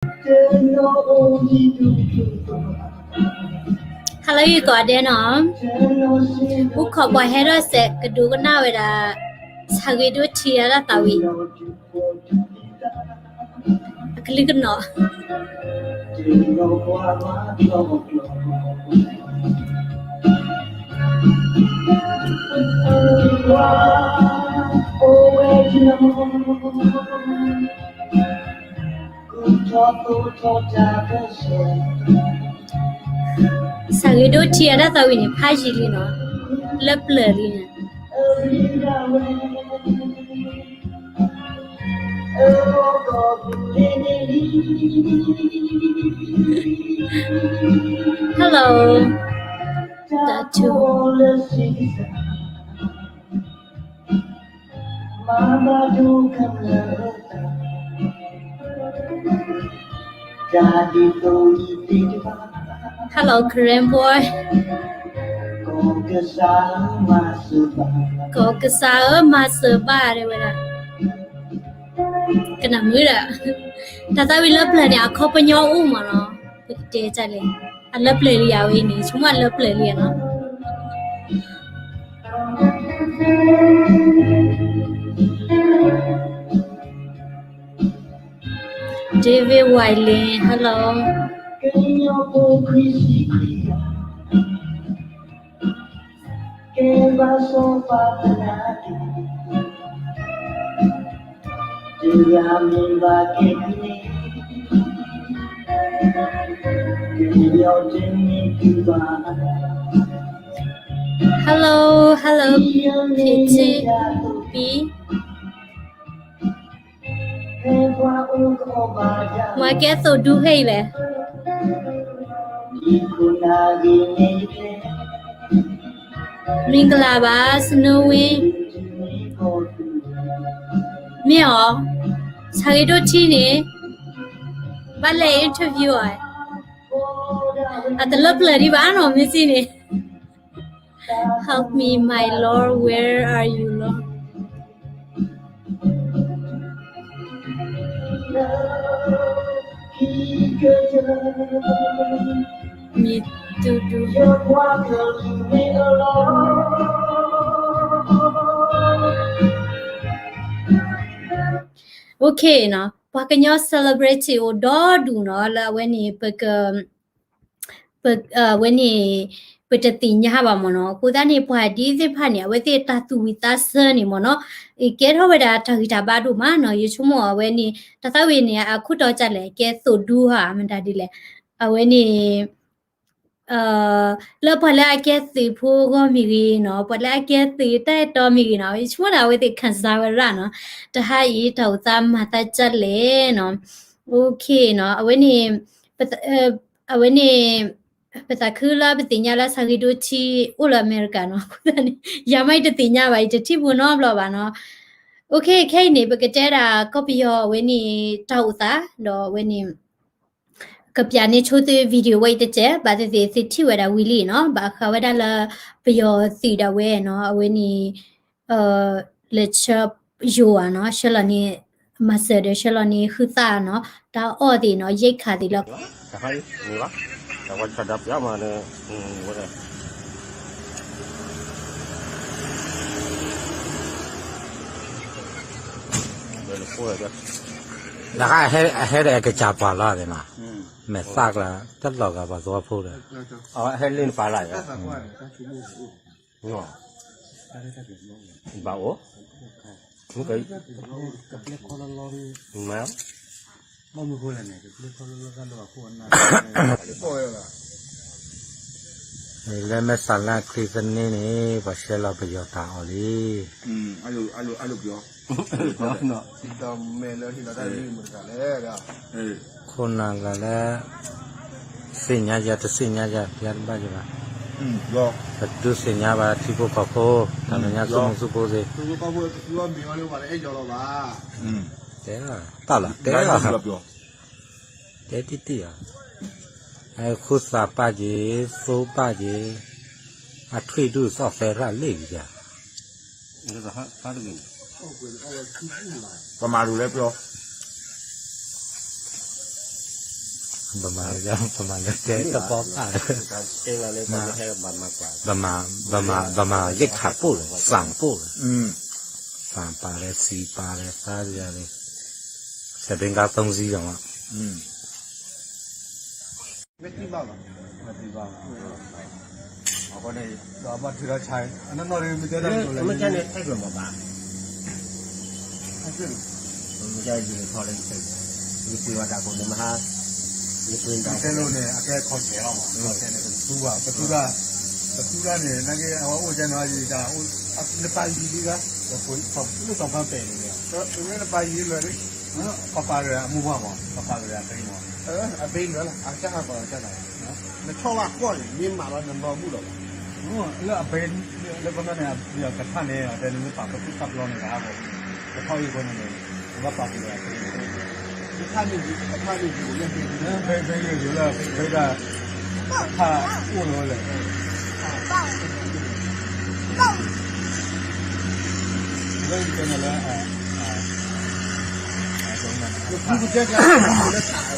ဟါလၢအဂ့ၤကိးဂၤဒဲးနီၤ, အိၣ်ခိးပှၤဟဲထီၣ်စဲးကဒိကနၣ်ဝဲဒၣ် ဆၣ်ဂ့ၤဒိထံအတၢ်သးဝံၣ် အကလုာ်ကနီၤ. Hello, ဆၣ်ဂ့ၤဒိထံအတၢ်သးဝံၣ်န့ၣ် ဖးယံာ်လံနီၤ, လၢပျၢၤလံန့ၣ်. Hello, တၢ်ထူ Hello, Karen boy. ကီၢ်ကစၢ်ဧၢ မၤစၢၤဘၣ် တဲဝဲဒၣ်. ကနၣ်မုာ်ဒီး တၢ်သးဝံၣ်လၢပျၢၤန့ၣ် အခီပညီအိၣ်မးနီၤ, ပကတဲတၢ်လဲၣ်, အလၢပျၢၤလံဧါဝဲန့ၣ်, ဆိကမိၣ်အလၢပျၢၤလံဧါနီၤ. David Wiley, hello. ဟဲလီၤ ဟဲလီၤ ဖံထံပံ မ့ၢ်ကဲသိၣ်ဒူဖဲအံၤလဲၣ်. မင်္ဂလာပါ Snowy. မ့ၢ်အီၤ ဆၣ်ဂ့ၤဒိၣ်ထံန့ၣ် ဘၣ်လဲၤ interview အီၤ, အတလၢပျၢၤဒံးဘၣ်နီၤ မ့ၢ်စံးန့ၣ်. Help me, my Lord, where are you, Lord? မ့ၢ်တူၢ်ဒူ OK နီၤ, ပှၤကညီ celebrity အိၣ်ဒီဒူၣ်နီၤ, လၢအဝဲန့ၣ် ပက ပ အဝဲန့ၣ် ပတသ့ၣ်ညါဘၣ်မ့ၢ်နီၤ. အဃိသတးန့ၣ် ပှၤဒ်သ့ၣ်တဖၣ်န့ၣ် အဝဲသ့ၣ်တၢ်သူၣ်ဝံၣ်သးဆၢန့ၣ်မ့ၢ်နီၤ, ကဲထီၣ်ဝဲဒၣ်တၢ်ဂံၢ်တၢ်ဘါဒိၣ်မးနီၤ. ယဆိကမိၣ်အဝဲန့ၣ် တၢ်သးဝံၣ်န့ၣ် အခိၣ်တီကလဲၣ် ကဲသိၣ်ဒူဧါ မတၤဒ်လဲၣ်. အဝဲန့ၣ် လၢပှၤလၢအကဲသုးဖိအဂီၢ်မ့ၢ်ဂ့ၤနီၤ, ပှၤလၢအကဲသုးတၢ်အဲၣ်တီမ့ၢ်ဂ့ၤနီၤ, ယဆိကမိၣ်ဒၣ်အဝဲသ့ၣ် ခံစားဝဲဒၣ်နီၤ, တဟါအံၤ တၢ်အိၣ်သးမၤသးဒ်လဲၣ်နီၤ. OK နီၤ, အဝဲန့ၣ် အဝဲန့ၣ် ပသးခုလၢပသ့ၣ်ညါလၢ ဆၣ်ဂ့ၤဒိၣ်ထံ အိၣ်လၢအမဲရကၤနီၤ, အဃိသတးန့ၣ် ယၤမ့ၢ်တသ့ၣ်ညါဘၣ်အံၤ တထံၣ်ဖိနီတဘျီဘၣ်နီၤ. OK ခဲအံၤန့ၣ် ပကတဲဒၣ်ကီၢ်ပယီၤအဝဲန့ၣ် တၢ်အိၣ်သး ဒီးအဝဲန့ၣ် ကပျးန့ၢ်ဆိသု video ဝဲအံၤတစဲး, ဘၣ်သ့ၣ်သ့ၣ်သုထံၣ်ဝဲဒၣ်ဝံၤလံနီၤ, ဘၣ်ဃးဝဲဒၣ်လၢပယီၤသုးဒၣ်ဝဲနီၤ, အဝဲန့ၣ် လဲၤဆှၢယိၤဧါနီၤ, ဆှၢလီၤန့ၣ် မၤစၢၤဒီးဆှၢလီၤန့ၣ် ဟုသၣ်နီၤ, တၢ်အီၣ်သ့ၣ်နီၤ, ရိက္ခာသ့ၣ်လၢ တၢ်ခါအံၤန့ၣ်ဘၣ်, တၢ်ဝဲဆၢဒၢပျးမးဒီး ဝဲဒၣ် နခါအဟဲဒီးအကစၢ်ပှၤလီၤသ့ၣ်နီၤ, မဲာ်သၣ်ကျါ တလီၤဂာ်ပှၤသဝီဖိဒီး အဟဲလၢနပာ်လၢ်ယၤ ဘၣ်အိၣ် မ့ၢ် လၢမဲၢ်စးလၢခရံာ်သန့န့ၣ် ပှၤဆှၢလီၤပယီၤတၢ်အီၣ်လံ. ခိၣ်နၢ်လၢ်လၢ သ့ၣ်ညါယၤတသ့ၣ်ညါယၤ ပျါတဘၣ်ယၤဘၣ်, ပဒုးသ့ၣ်ညါဘၣ်ထံဖိကီၢ်ဖိ တၢ်မဲာ်ညါသူၣ်မုာ်သူၣ်ဘိသ့ၣ် တဲလီၤ တၢ်လီၤ တဲလီၤ တဲတံၢ်တံၢ်ဧါ, အဃုသးပာ်က့ၤ သိပာ်က့ၤ အထွံၣ်ဒူၣ်သီၣ်သဲရၣ်လ့ၣ်ကယၤ ပမၤလူၤလၢပျီ ဗမာ ဗမာလည်းတဲတဘီဖၣ်လၢ ဗမာ ဗမာရိက္ခာပို့တယ် ဆန်ပို့တယ် ဆန်ပါတယ် ဆီပါတယ် ဆားရတယ် ဆယ်ဘင်္ဂလားသုံးစီးတောင်မှ မသိပါဘူး မသိပါဘူး အဃိန့ၣ် ဒီးဘၣ်ထုးထီၣ်ဆါ အနီၢ်နီၢ်မ့ၢ်တဲတၢ် မ့ၢ်ကဲန့ၣ် အဲၣ်ကျိၤမးဘၣ် မ့ၢ်ကဲယူၤထီၣ်လၢ ယူၤပှ့ၤဝဲတၢ်ကိးန့ၣ်မဟါ ယူၤပှ့ၤတၢ်တဲလိာ်န့ၣ် အကဲခီၣ်ဆဲးလီၤမး ခီၣ်ဆဲးန့ၣ် ပသူဘၣ် ပသူတၢ် ပသူတၢ်န့ၣ် နာ်က့ အဝဲအိၣ်ကဲနီၤ ယတၢ် နပာ်ယံၤဒံးဂၤ ပသူတၢ်ဖးပဲာ်န့ၣ် နပာ်ယံၤလၢာ် ပပာ်ကရၢအမူပှၢ်မး ပပာ်ကရၢအသ့မး အဘ့ၣ်လၢာ်လၢ အကၢ်ဟးကီးကၢ်နၤ နဆီၣ်ဘၣ်ကွီၢ်န့ၣ် မ့ၢ်မးလီၤနနီၢ်ဘူၣ်လီၤဘၣ် လၢအဘ့ၣ် လၢပနီၢ်န့ၣ် ကထၣ်န့ၣ် တဲနမ့ၢ်ပာ်ပသူၣ်ခၣ်ပျီန့ၣ် ကဟးဂီၤ ကထီၣ်အံၤဃိန့ၣ် ကဘၣ်ပာ်ကရၢအသ့ ကထၣ်န့ၣ် ကထၣ်န့ၣ် ဘဲဘဲယိၤလၢ ဘဲဒၣ် ထၣ်အိၣ်လီၤဝဲလဲၣ် လၢယတဲန့ၣ်လၢ ယကူမုၢ်လၢတၢ်လီၤ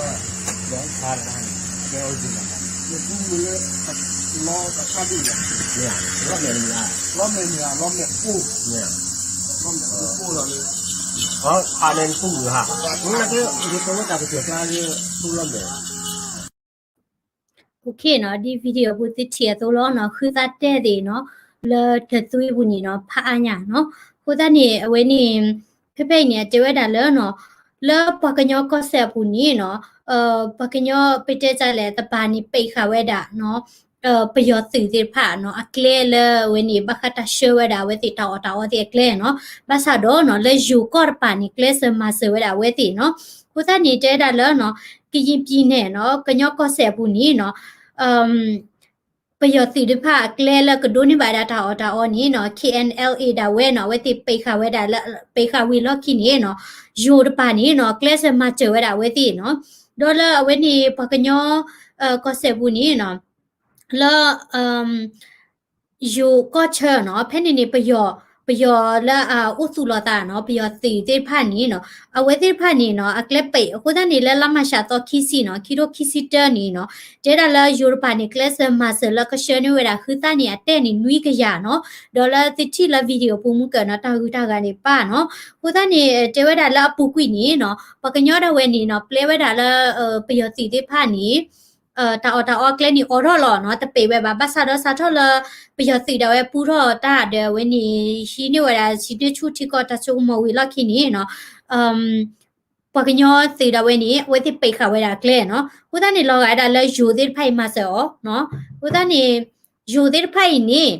ဒီးဖးတၢ်န့ၣ် ကဲအိၣ်ယုၤလီၤ ယကူမုၢ်လၢ လီတခါဒူၣ်လီၤ လီမဲာ်န့ၣ် လီမဲာ်ပိၢ် လီမဲာ်ပိၢ်လီၤလၢ ဖးန့ၣ်တူၢ်လီၤဟါ နကယတဝဲတၢ်ပကၢၢ်ကျါလၢ တူၢ်လီၤမဲာ် OK နီၤ ဒ် video ပူၤသုထံၣ်အသိးလီၤနီၤ ဃုသးတဲသ့ၣ်နီၤ လၢတသွံပူၤန့ၣ်နီၤ ဖးအါညါနီၤ အဃိသတးန့ၣ် အဝဲန့ၣ် ဖဲဖဲအံၤန့ၣ် အတဲဝဲဒၣ်လၢနီၤ လၢပှၤကညီကီၢ်စဲၣ်အပူၤန့ၣ်နီၤ ပှၤကညီပတဲတၢ်လဲၣ် သပၤန့ၣ် ပိတ်ဃာ်ဝဲဒၣ်နီၤ ပယီၤသုးသ့ၣ်တဖၣ်နီၤ အကျဲလၢအဝဲန့ၣ် ဘၣ်ဃးတၢ်ဆှၢဝဲဒၣ်အဝဲသ့ၣ်တၢ်အီၣ်တၢ်အီသ့ၣ်အကျဲနီၤ ဘၣ်ဆၣ်ဒီးနီၤ လၢယိၤကီၢ်တပၤန့ၣ် ကျဲးစၢးမၤစၢၤဝဲဒၣ်အဝဲသ့ၣ်နီၤ အဃိသတးန့ၣ် တဲဝဲဒၣ်လၢနီၤ ကယံၣ်ပံၤနဲၣ်နီၤ ကညီကီၢ်စဲၣ်အပူၤန့ၣ်နီၤ ပယီၤသုးတဖၣ်အကျဲလၢကဒိးန့ၢ်ဘၣ်ဒၣ်တၢ်အီၣ်တၢ်အီန့ၣ်နီၤ K N L A ဒၣ်ဝဲနီၤ အဝဲသ့ၣ်ပိတ်ဃာ်ဝဲဒၣ်လၢ ပိတ်ဃာ်ဝံၤလီၢ်ခံန့ၣ်နီၤ ယိၤတပၤန့ၣ်နီၤ ကျဲးစၢးမၤစၢၤဝဲဒၣ်အဝဲသ့ၣ်နီၤ ဒီးလၢအဝဲန့ၣ် ပှၤကညီ ကီၢ်စဲၣ်ပူၤန့ၣ်နီၤ လၢ ယိၤကီၢ်ဆၢနီၤ ဖဲန့ၣ်န့ၣ် ပယီၤ ပယီၤလၢအအိၣ်သူၣ်လီၤသးနီၤ ပယီၤသုးသ့ၣ်တဖၣ်န့ၣ်နီၤ အဝဲသ့ၣ်တဖၣ်န့ၣ်နီၤ အကျဲပိတ် အဃိသတးန့ၣ် လၢလါမၤရှးသီခံဆံနီၤ ခံထိခံဆံတၢန့ၣ်နီၤ တဲဒၣ်လၢယိၤတပၤန့ၣ် ကျဲးစၢးမၤစၢၤလၢကဆှၢန့ၢ်ဝဲဒၣ် ဃုသၣ်န့ၣ် အတဲာ်န့ၣ် နွံကယၤနီၤ ဒီးလၢသုထံၣ်လၢ video ပူၤမုၢ်ကၢၢ်နီၤ တၢ်ဂုၤတၢ်ဂၤန့ၣ်ပၢ်နီၤ အဃိသတးန့ၣ် တဲဝဲဒၣ်လၢအပူၤကွံာ်န့ၣ်နီၤ ပှၤကညီဒၣ်ဝဲန့ၣ်နီၤ ပျဲဝဲဒၣ်လၢ ပယီၤသုးသ့ၣ်တဖၣ်န့ၣ် တၢ်အီၣ်တၢ်အီကျဲန့ၣ်အိးထီၣ်လီၤနီၤ တပိတ်ဝဲဘၣ် ဘၣ်ဆၣ်ဒီးစးထီၣ်လၢ ပယီၤသုးဒၣ်ဝဲပူထီၣ်တၢ်ဒီးအဝဲန့ၣ် ဟံးန့ၢ်ဝဲဒၣ် ဟံးန့ၢ်ဆူၣ်ထံကီၢ်တၢ်စိကမီၤဝံၤလီၢ်ခံန့ၣ်နီၤ ပှၤကညီသုးဒၣ်ဝဲန့ၣ် အဝဲသ့ၣ်ပိတ်ဃာ်ဝဲဒၣ်ကျဲနီၤ အဃိသတးန့ၣ် လီၤဂာ်ဒၣ်လၢယိၤသ့ၣ်တဖၣ်အံၤမၤစၢၤအီၤနီၤ အဃိသတးန့ၣ် ယိၤသ့ၣ်တဖၣ်အံၤန့ၣ်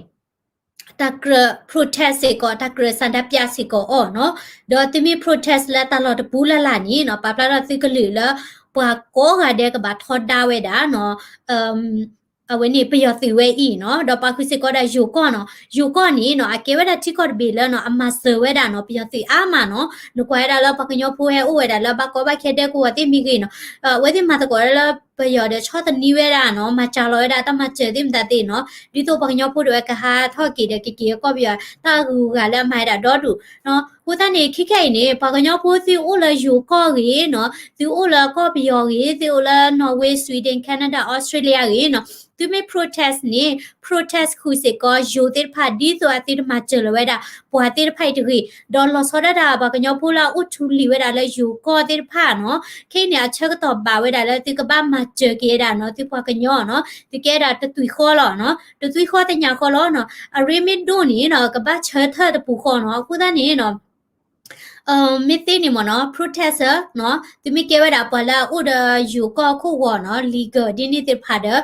တၢ်ကြၢး protest စ့ၢ်ကီး တၢ်ကြၢး ဆန္ဒပြ စ့ၢ်ကီးအီၤနီၤ ဒီးသုမ့ၢ် protest လၢတၢ်လီၢ်တပူၤလၢ်လၢ်န့ၣ်နီၤ ပာ်ဖျါထီၣ်သုကလုာ်လၢ ပှၤကိးဂၤဒဲးကဘၣ်ထီဒါဝဲဒၣ်နီၤ အဝဲန့ၣ် ပယီၤသုးဝဲအံၤနီၤ ဒီးပာ်ဃုာ်စ့ၢ်ကီးဒၣ်ယိၤကီၢ်နီၤ ယိၤကီၢ်န့ၣ်နီၤ အကဲဝဲဒၣ်ထံကီၢ်တဘ့ၣ်လၢနီၤ အမၤစၢၤဝဲဒၣ်နီၤ ပယီၤသုးအါမးနီၤ နကွၢ်ဝဲဒၣ်လၢပှၤကညီဖိဟဲအိၣ်ဝဲဒၣ်လၢဘၣ်ကီဘၣ်ခဲဒဲကဝီၤသ့ၣ်မ့ၢ်ဂ့ၤနီၤ အဝဲသ့ၣ်မၤသကိးလၢပယီၤဒီးဆီၣ်သနံးဝဲဒၣ်နီၤ မၤစှၤလီၤဝဲဒၣ်တၢ်မၤစၢၤသ့ၣ်မတၤသ့ၣ်နီၤ ဒ်သိးပှၤကညီဖိဒၣ်ဝဲကဟးထီၣ်က့ၤဒီးကက့ၤကီၢ်ပယီၤ တၢ်အဂုၤအဂၤလၢအမၤဝဲဒၣ်ဒီဒူၣ်နီၤ အဃိသတးန့ၣ် ခဲခဲအံၤန့ၣ် ပှၤကညီဖိသုအိၣ်လၢယိၤကီၢ်ဂ့ၤနီၤ သုအိၣ်လၢကီၢ်ပယီၤဂ့ၤ သုအိၣ်လၢ Norway Sweden Canada Australia ဂ့ၤနီၤ သုမ့ၢ် protest န့ၣ် protest ဃုာ်စ့ၢ်ကီးယိၤသ့ၣ်တဖၣ် ဒ်သိးအသုတမၤစၢၤလီၤဝဲဒၣ် ပှၤသ့ၣ်တဖၣ်အံၤတဂ့ၤ ဒီးလီၤဆီဒၣ်တၢ်ပှၤကညီဖိလၢအအိၣ်ထူလံၤဝဲဒၣ်လၢယိၤကီၢ်သ့ၣ်တဖၣ်နီၤ ခဲအံၤန့ၣ် အဆၢကတီၢ်ဘၣ်ဝဲဒၣ်လၢသုကဘၣ်မၤစၢၤက့ၤဝဲဒၣ်နီၤ သုပှၤကညီနီၤ သုကဲဒၣ်တသွံၣ်ဃီလီၤနီၤ တသွံၣ်ဃီသ့ၣ်ညါဃီလီၤနီၤ အရ့မ့ၢ်ဒိၣ်န့ၣ်နီၤ ကဘၣ်ဆၢထၢၣ်တပူၤဃီနီၤ အဃိသတးန့ၣ်နီၤ မ့ၢ်သ့န့ၣ်မ့ၢ်နီၤ protest နီၤ သုမ့ၢ်ကဲဝဲဒၣ်ပှၤလၢအအိၣ်ဒီးယိၤကီၢ်ခိၣ်ဂီၤနီၤ legal ဒ်န့ၣ်သ့ၣ်တဖၣ်ဒီး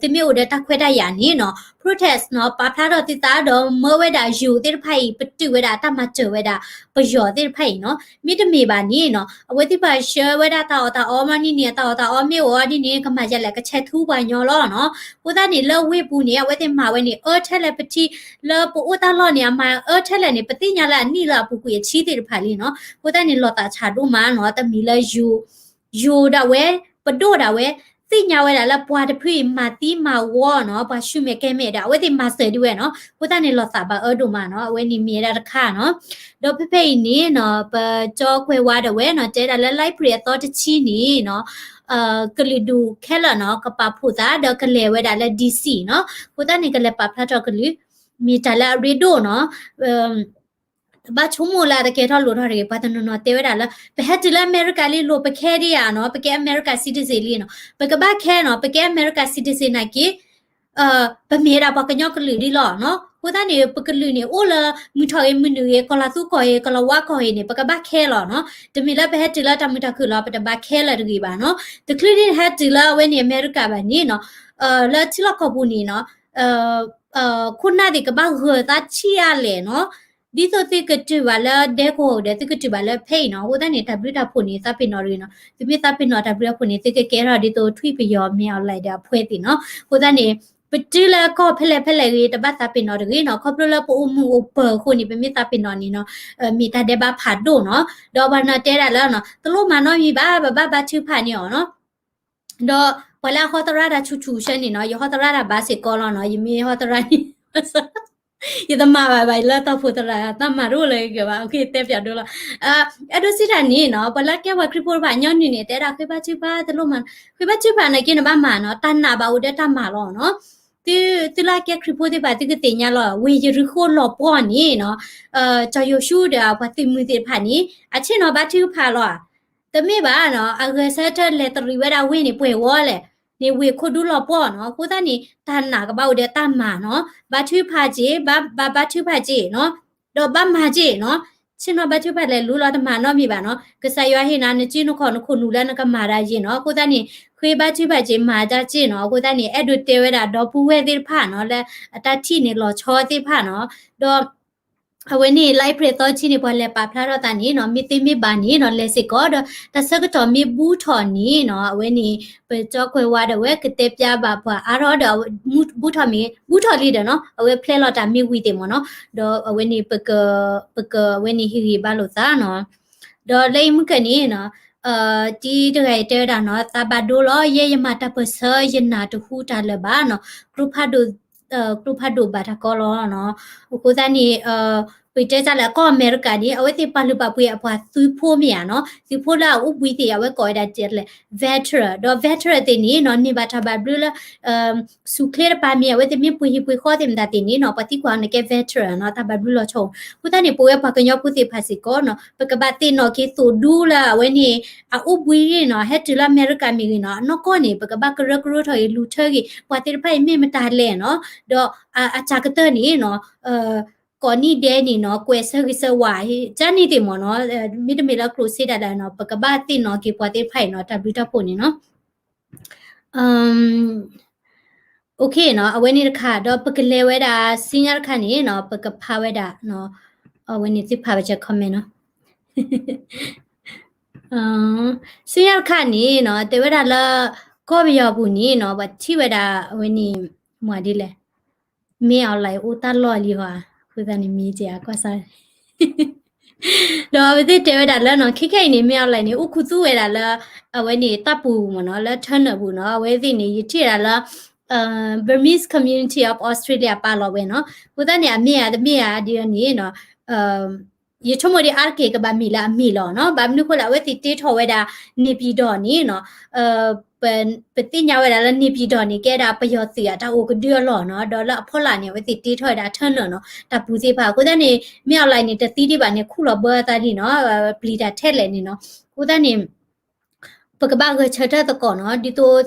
သုမ့ၢ်အိၣ်ဒီးတၢ်ခွဲးတၢ်ယာ်န့ၣ်နီၤ protest နီၤ ပာ်ဖျါထီၣ်သုသးဒီးမၢဝဲဒၣ်ယိၤသ့ၣ်တဖၣ်အံၤ ပတုာ်ဝဲဒၣ်တၢ်မၤစၢၤဝဲဒၣ် ပယီၤသ့ၣ်တဖၣ်အံၤနီၤ မ့တမ့ၢ်ဘၣ်န့ၣ်နီၤ အဝဲသ့ၣ်တဖၣ်ဆှၢဝဲဒၣ်တၢ်အီၣ်တၢ်အီမ့ၢ်န့ၣ် အတၢ်အီၣ်တၢ်အီမ့ၢ်အိၣ်အီၤဒ်န့ၣ် ကမၤယၤလဲၣ် ကဆဲးထူပှၤကညီလီၤနီၤ အဃိသတးန့ၣ် လၢဝ့ၢ်ပူၤန့ၣ် အဝဲသ့ၣ်မၤဝဲန့ၣ် အၢထဲလဲၣ်ပထံ လၢပအိၣ်တၢ်လီၢ်န့ၣ် အမၤအၢထဲလဲၣ်န့ၣ် ပသ့ၣ်ညါလၢအနံၣ်လၢအပူၤကွံာ်အဆံသ့ၣ်တဖၣ်လံနီၤ အဃိသတးန့ၣ် လီၤသးဆးဒိၣ်မးနီၤ တမံၤလၢယိၤ ယိၤဒၣ်ဝဲ ပဒိၣ်ဒၣ်ဝဲ သ့ၣ်ညါဝဲဒၣ်လၢပှၤတဖုအံၤမၤသံမၤဝီနီၤ ပှၤဆူမဲာ်ကဲမဲာ်ဒီး အဝဲသ့ၣ်မၤစၢၤဒ်ဝဲနီၤ အဃိသတးန့ၣ် လီၤသးဘၣ်အၢဒိၣ်မးနီၤ အဝဲန့ၣ်မ့ၢ်ဝဲဒၣ်တခါနီၤ ဒီးဖဲဖဲအံၤန့ၣ်နီၤ ပကၠီကွဲးဝါဒၣ်ဝဲနီၤ တဲဒၣ်လၢ လၢအ့ဖြ့ၣ်အသီတဆံန့ၣ်နီၤ ကလုာ်ဒူၣ်ခဲလၢာ်နီၤ ကပာ်ဖှိၣ်သးဒီးကလဲၤဝဲဒၣ်လၢ D C နီၤ. အဃိသတးန့ၣ် ကလဲၤပာ်ဖျါထီၣ်ကလုာ် မ့ၢ်တၢ်လၢအရ့ဒိၣ်နီၤ. ဘၣ်ဆိကမိၣ်လၢအတကဲထီၣ်လိၣ်ထီၣ်တဂ့ၤ, ပှၤတနီၤနီၤတဲဝဲဒၣ်လၢ ပဟဲတုၤလၢအမဲရကၤလံ လိၣ်ပခဲဒံးဧါနီၤ, ပကဲအမဲရကၤ citizen လံနီၤ, ပကဘၣ်ခဲနီၤ, ပကဲအမဲရကၤ citizen နာ်က့ ပမ့ၢ်ဝဲဒၣ်ပှၤကညီကလုာ်ဒံးလီၤနီၤ. အဃိသတးန့ၣ် ပကလုာ်န့ၣ် အိၣ်လၢမုၢ်ထီၣ်ဂ့ၤ မုၢ်နုာ်ဂ့ၤ ကီၤလၤသူကီၢ်ဂ့ၤ ကီၤလၤဝါကီၢ်ဂ့ၤန့ၣ် ပကဘၣ်ခဲလီၤနီၤ. တမ့ၢ်လၢပဟဲတုၤလၢတၢ်မုာ်တၢ်ခုၣ်လီၤ ပတဘၣ်ခဲလၢာ်တဂ့ၤဘၣ်နီၤ. တချုးဒ်ဟဲတုၤလၢအဝဲန့ၣ်အမဲရကၤဘၣ်န့ၣ်နီၤ, လၢထံလီၢ်ကီၢ်ပူၤန့ၣ်နီၤ ခိၣ်နၢ်သ့ၣ်ကဘၣ်ဂၢၤသးဆံးအါလဲၣ်နီၤ. ဒ်သိးသုကတုၤဘၣ်လၢဒဲကဝီၤဒီး သုကတုၤဘၣ်လၢဖဲအံၤနီၤ. အဃိသတးန့ၣ် တၢ်ဘျုးတၢ်ဖှိၣ်န့ၣ် သးပ့ၤနီၣ်တဂ့ၤနီၤ. သုမ့ၢ်သးပ့ၤနီၣ်တၢ်ဘျုးတၢ်ဖှိၣ်န့ၣ် သုကကဲထီၣ်ဒ်သိးထွံၣ်ပယီၤ မင်းအောင်လှိုင် ဒီးအဖှဲသ့ၣ်နီၤ. အဃိသတးန့ၣ် ပတုၤလၢကီၢ်ဖဲလဲၣ်ဖဲလဲၣ်ဂ့ၤ တဘၣ်သးပ့ၤနီၣ်တဂ့ၤနီၤ. ခီဖျိလၢပအိၣ်မုာ်အိၣ်ပၢၤအဃိန့ၣ် ပမ့ၢ်သးပ့ၤနီၣ်န့ၣ်နီၤ မ့ၢ်တၢ်ဒဲးဘးဖးဒိၣ်နီၤ. ဒီးပှၤနီၤတဲဒၣ်လၢနီၤ တလိၣ်မၤနီတမံၤဘၣ် ပဘၣ်ဘါထုကဖၣ်န့ၢ်အီၤနီၤ. ဒီးပှၤလၢအဟီသရၣ်တၢ်ဆူၣ်ဆူၣ်ဆၢန့ၣ်နီၤ ယဟီသရၣ်တၢ်ဘၣ်စ့ၢ်ကီးလီၤနီၤ. ယမ့ၢ်ဟီသရၣ်န့ၣ် ယတမၤဘၣ်ဘၣ် ယလၢတၢ်အိၣ်ဖှိၣ်သရၣ် တၢ်မၤတအိၣ်လၢၤက့ၤဘၣ်. အကဲ တဲပၠးဒိလီၤ. အဲၣ်ဒိးစံးတၢ်န့ၣ်နီၤ ပှၤလၢကဲပှၤခရံာ်ဖိတဖၣ်ညီနုၢ်န့ၣ် တဲဒၣ်ဃ့ဘါထုကဖၣ်တလိၣ်မၤ, ဃ့ဘါထုကဖၣ်နာ်က့န့ၣ်ဘၣ်မၤနီၤ, တၢ်နာ်ဘၣ်အိၣ်ဒီးတၢ်မၤလီၤနီၤ. သု, သုလၢကဲခရံာ်ဖိသ့ၣ်တဖၣ် သုကသ့ၣ်ညါလီၤ. ဝ့ၢ်ယရံၤဃိၣ်လီၤပှီၢ်န့ၣ်နီၤ, စီၤယိၤၡူဒီးပှၤသုးမုၢ်သ့ၣ်တဖၣ်န့ၣ် အဆ့ၣ်နီၤဘါထုကဖၣ်လီၤ. တမ့ၢ်ဘၣ်နီၤ အဂဲၤဆၢထၢၣ်လဲၤတရံးဝဲဒၣ်ဝ့ၢ်န့ၣ် ပှဲၤဝီလဲၣ်န့ၣ် ဝ့ၢ်ခိၣ်ဒူလီၤပှီၢ်နီၤ. အဃိသတးန့ၣ် တၢ်နာ်ကဘၣ်အိၣ်ဒီးတၢ်မၤနီၤ. ဘါထုကဖၣ်က့ၤ, ဘၣ်, ဘၣ်, ဘါထုကဖၣ်က့ၤနီၤ, ဒီးဘၣ်မၤက့ၤနီၤ. ဆ့ၣ်နီၤဘါထုကဖၣ်လဲၤလူလီၤ တမၤနီတမံၤဘၣ်နီၤ. ကစၢ်ယွၤဟ့ၣ်နၤ နစုနခီၣ်နခိၣ်နူာ်လၢနကမၤတၢ်ယ့ၢ်နီၤ. အဃိသတးန့ၣ် ဃ့ဘါထုကဖၣ်က့ၤ မၤတၢ်က့ၤနီၤ. အဃိသတးန့ၣ် အဲၣ်ဒိးတဲဝဲဒၣ်ဒီပုၢ်ဝဲၢ်သ့ၣ်တဖၣ်နီၤ လၢအတၢ်ထံၣ်န့ၣ်လီၤဆီသ့ၣ်တဖၣ်နီၤ. ဒီး အဝဲန့ၣ် လါအ့ဖြ့ၣ်သီဆံန့ၣ် ပှၤလဲၤပာ်ဖျါထီၣ်သးန့ၣ်နီၤ, မ့ၢ်သ့မ့ၢ်ဘၣ်န့ၣ်နီၤ လဲၤစ့ၢ်ကီးဒီး တၢ်ဆၢကတီၢ်မ့ၢ်ဘူးထီၣ်န့ၣ်နီၤ, အဝဲန့ၣ် ပကၠီကွဲးဝါဒီးဝဲ ကတဲပၠးဘၣ်ပှၤအါထီၣ်ဒီး ဘူးထီၣ်မ့ၢ် ဘူးထီၣ်လံဒီးနီၤ အဝဲဖျဲလီၤတၢ်မ့ၢ်ဝံၤသ့ၣ်မ့ၢ်နီၤ, ဒီးအဝဲန့ၣ် ပက, ပကအဝဲန့ၣ်ဟ့ၣ်ဂံၢ်ဘါလိာ်သးနီၤ. ဒီးလၢအံၤမုၢ်ကၢၢ်န့ၣ်နီၤ, တံၤတဂၤအံၤတဲဝဲဒၣ်နီၤ, သးဘၣ်ဒိလီၤ, ယဲယမၤတၢ်ပၢၢ်ဆၢ ယနာ်တဟူတၢ်လၢၤဘၣ်နီၤ, ကျိဖးဒိၣ် ကျိဖးဒိၣ်ဘၣ်တၢ်ကီလီၤနီၤ. အဃိသတးန့ၣ် ပတဲတၢ်လၢကီၢ်အမဲရကၤန့ၣ် အဝဲသ့ၣ်ပာ်လုၢ်ပာ်ပှ့ၤအပှၤသုးဖိမ့ၢ်ဧါနီၤ, သုးဖိလၢအအိၣ်ဘှံးသ့ၣ် အဝဲကိးဝဲဒၣ် veteran ဒီး veteran သ့ၣ်န့ၣ်နီၤ န့ၢ်ဘၣ်တၢ်ဘၣ်ဘျုးလၢ ဆူၣ်ချ့တပၤမ့ၢ် အဝဲသ့ၣ်မ့ၢ်ပှ့ၤဟံၣ်ပှ့ၤဃီသ့ၣ်မတၤသ့ၣ်န့ၣ်နီၤ ပှၤသံကွၢ်အီၤန့ၣ်ကဲ veteran နီၤ တၢ်ဘၣ်ဘျုးလီၤဆီ. အဃိသတးန့ၣ် ပဝဲပှၤကညီဖိသ့ၣ်တဖၣ်စ့ၢ်ကီးနီၤ ပကဘၣ်သ့ၣ်နီၣ်က့ၤသိၣ်ဒူလၢအဝဲန့ၣ် အအိၣ်ဘှံးဂ့ၤနီၤ ဟဲတုၤလၢအမဲရကၤမ့ၢ်ဂ့ၤနီၤ အနီၢ်ကီၢ်န့ၣ် ပကဘၣ်ကရၢကရိထီၣ်ဂ့ၤ လူၤထၢဂ့ၤ ပှၤသ့ၣ်တဖၣ်အံၤမ့ၢ်မတၤလဲၣ်နီၤ ဒီးအစှၤကတၢၢ်န့ၣ်နီၤ ကိးနံၣ်ဒဲးန့ၣ်နီၤ ကွဲးဆၢဂ့ၤဆၢဝါ ကန့ၣ်သ့ၣ်မ့ၢ်နီၤ မ့တမ့ၢ်လၢကျိၣ်စ့ဒၣ်လဲာ်နီၤ ပကဘၣ်သ့ၣ်နီၣ်က့ၤပှၤသ့ၣ်တဖၣ်အံၤနီၤ တၢ်ဘျုးတၢ်ဖှိၣ်န့ၣ်နီၤ. OK နီၤ အဝဲန့ၣ်တခါ ဒီးပကလဲၤဝဲဒၣ် ဆူညါတခါန့ၣ်နီၤ ပကဖးဝဲဒၣ် အဝဲန့ၣ်သုဖးဝဲက comment နီၤ ဆူညါတခါန့ၣ်နီၤ တဲဝဲဒၣ်လၢ ကီၢ်ပယီၤပူၤန့ၣ်နီၤ ပှၤထံၣ်ဝဲဒၣ်အဝဲန့ၣ် မ့ၢ်ဒ်လဲၣ် မင်းအောင်လှိုင် အိၣ်တၢ်လီၢ်လံဟီ အဃိသတးန့ၣ် မ့ၢ်ကဲကွၢ်စၢ် ဒီးအဝဲသ့ၣ်တဲဝဲဒၣ်လၢနီၤ ခဲခဲအံၤန့ၣ် မင်းအောင်လှိုင် န့ၣ် အိၣ်ခူသူၣ်ဝဲဒၣ်လၢ အဝဲန့ၣ် တၢ်ပူၤမ့ၢ်နီၤ လၢ tunnel ပူၤနီၤ အဝဲသ့ၣ်န့ၣ် ယထံၣ်ဝဲဒၣ်လၢ Burmese Community of Australia ပာ်လီၤဝဲနီၤ အဃိသတးန့ၣ် အမ့ၢ်ဧါတမ့ၢ်ဧါဒ်န့ၣ်နီၤ ယဆိကမိၣ်ဒ်အါတက့ၢ်ကဘၣ်မ့ၢ်လၢအမ့ၢ်လီၤနီၤ ဘၣ်မနုၤအဃိလဲၣ် အဝဲသ့ၣ်တ့ထီၣ်ဝဲဒၣ် နေပြည်တော် န့ၣ်နီၤ ပသ့ၣ်ညါဝဲဒၣ်လၢ နေပြည်တော် န့ၣ် ကဲဒၣ်ပယီၤသုးအတၢ်အိၣ်ကဒုအလီၢ်နီၤ ဒီးလၢအဖီလာ်န့ၣ် အဝဲသ့ၣ်တ့ထီၣ်ဝဲဒၣ် tunnel နီၤ တၢ်ပူၤသ့ၣ်တဖၣ် အဃိသတးန့ၣ် မင်းအောင်လှိုင် န့ၣ် တသံဒံးဘၣ်န့ၣ် ခူၣ်လီၤဘၢအသးလံနီၤ ပျံၤတၢ်ထဲလဲၣ်န့ၣ်နီၤ အဃိသတးန့ၣ် ပကဘၣ်ဂဲၤဆၢထၢၣ်သကိးနီၤ ဒ်သိး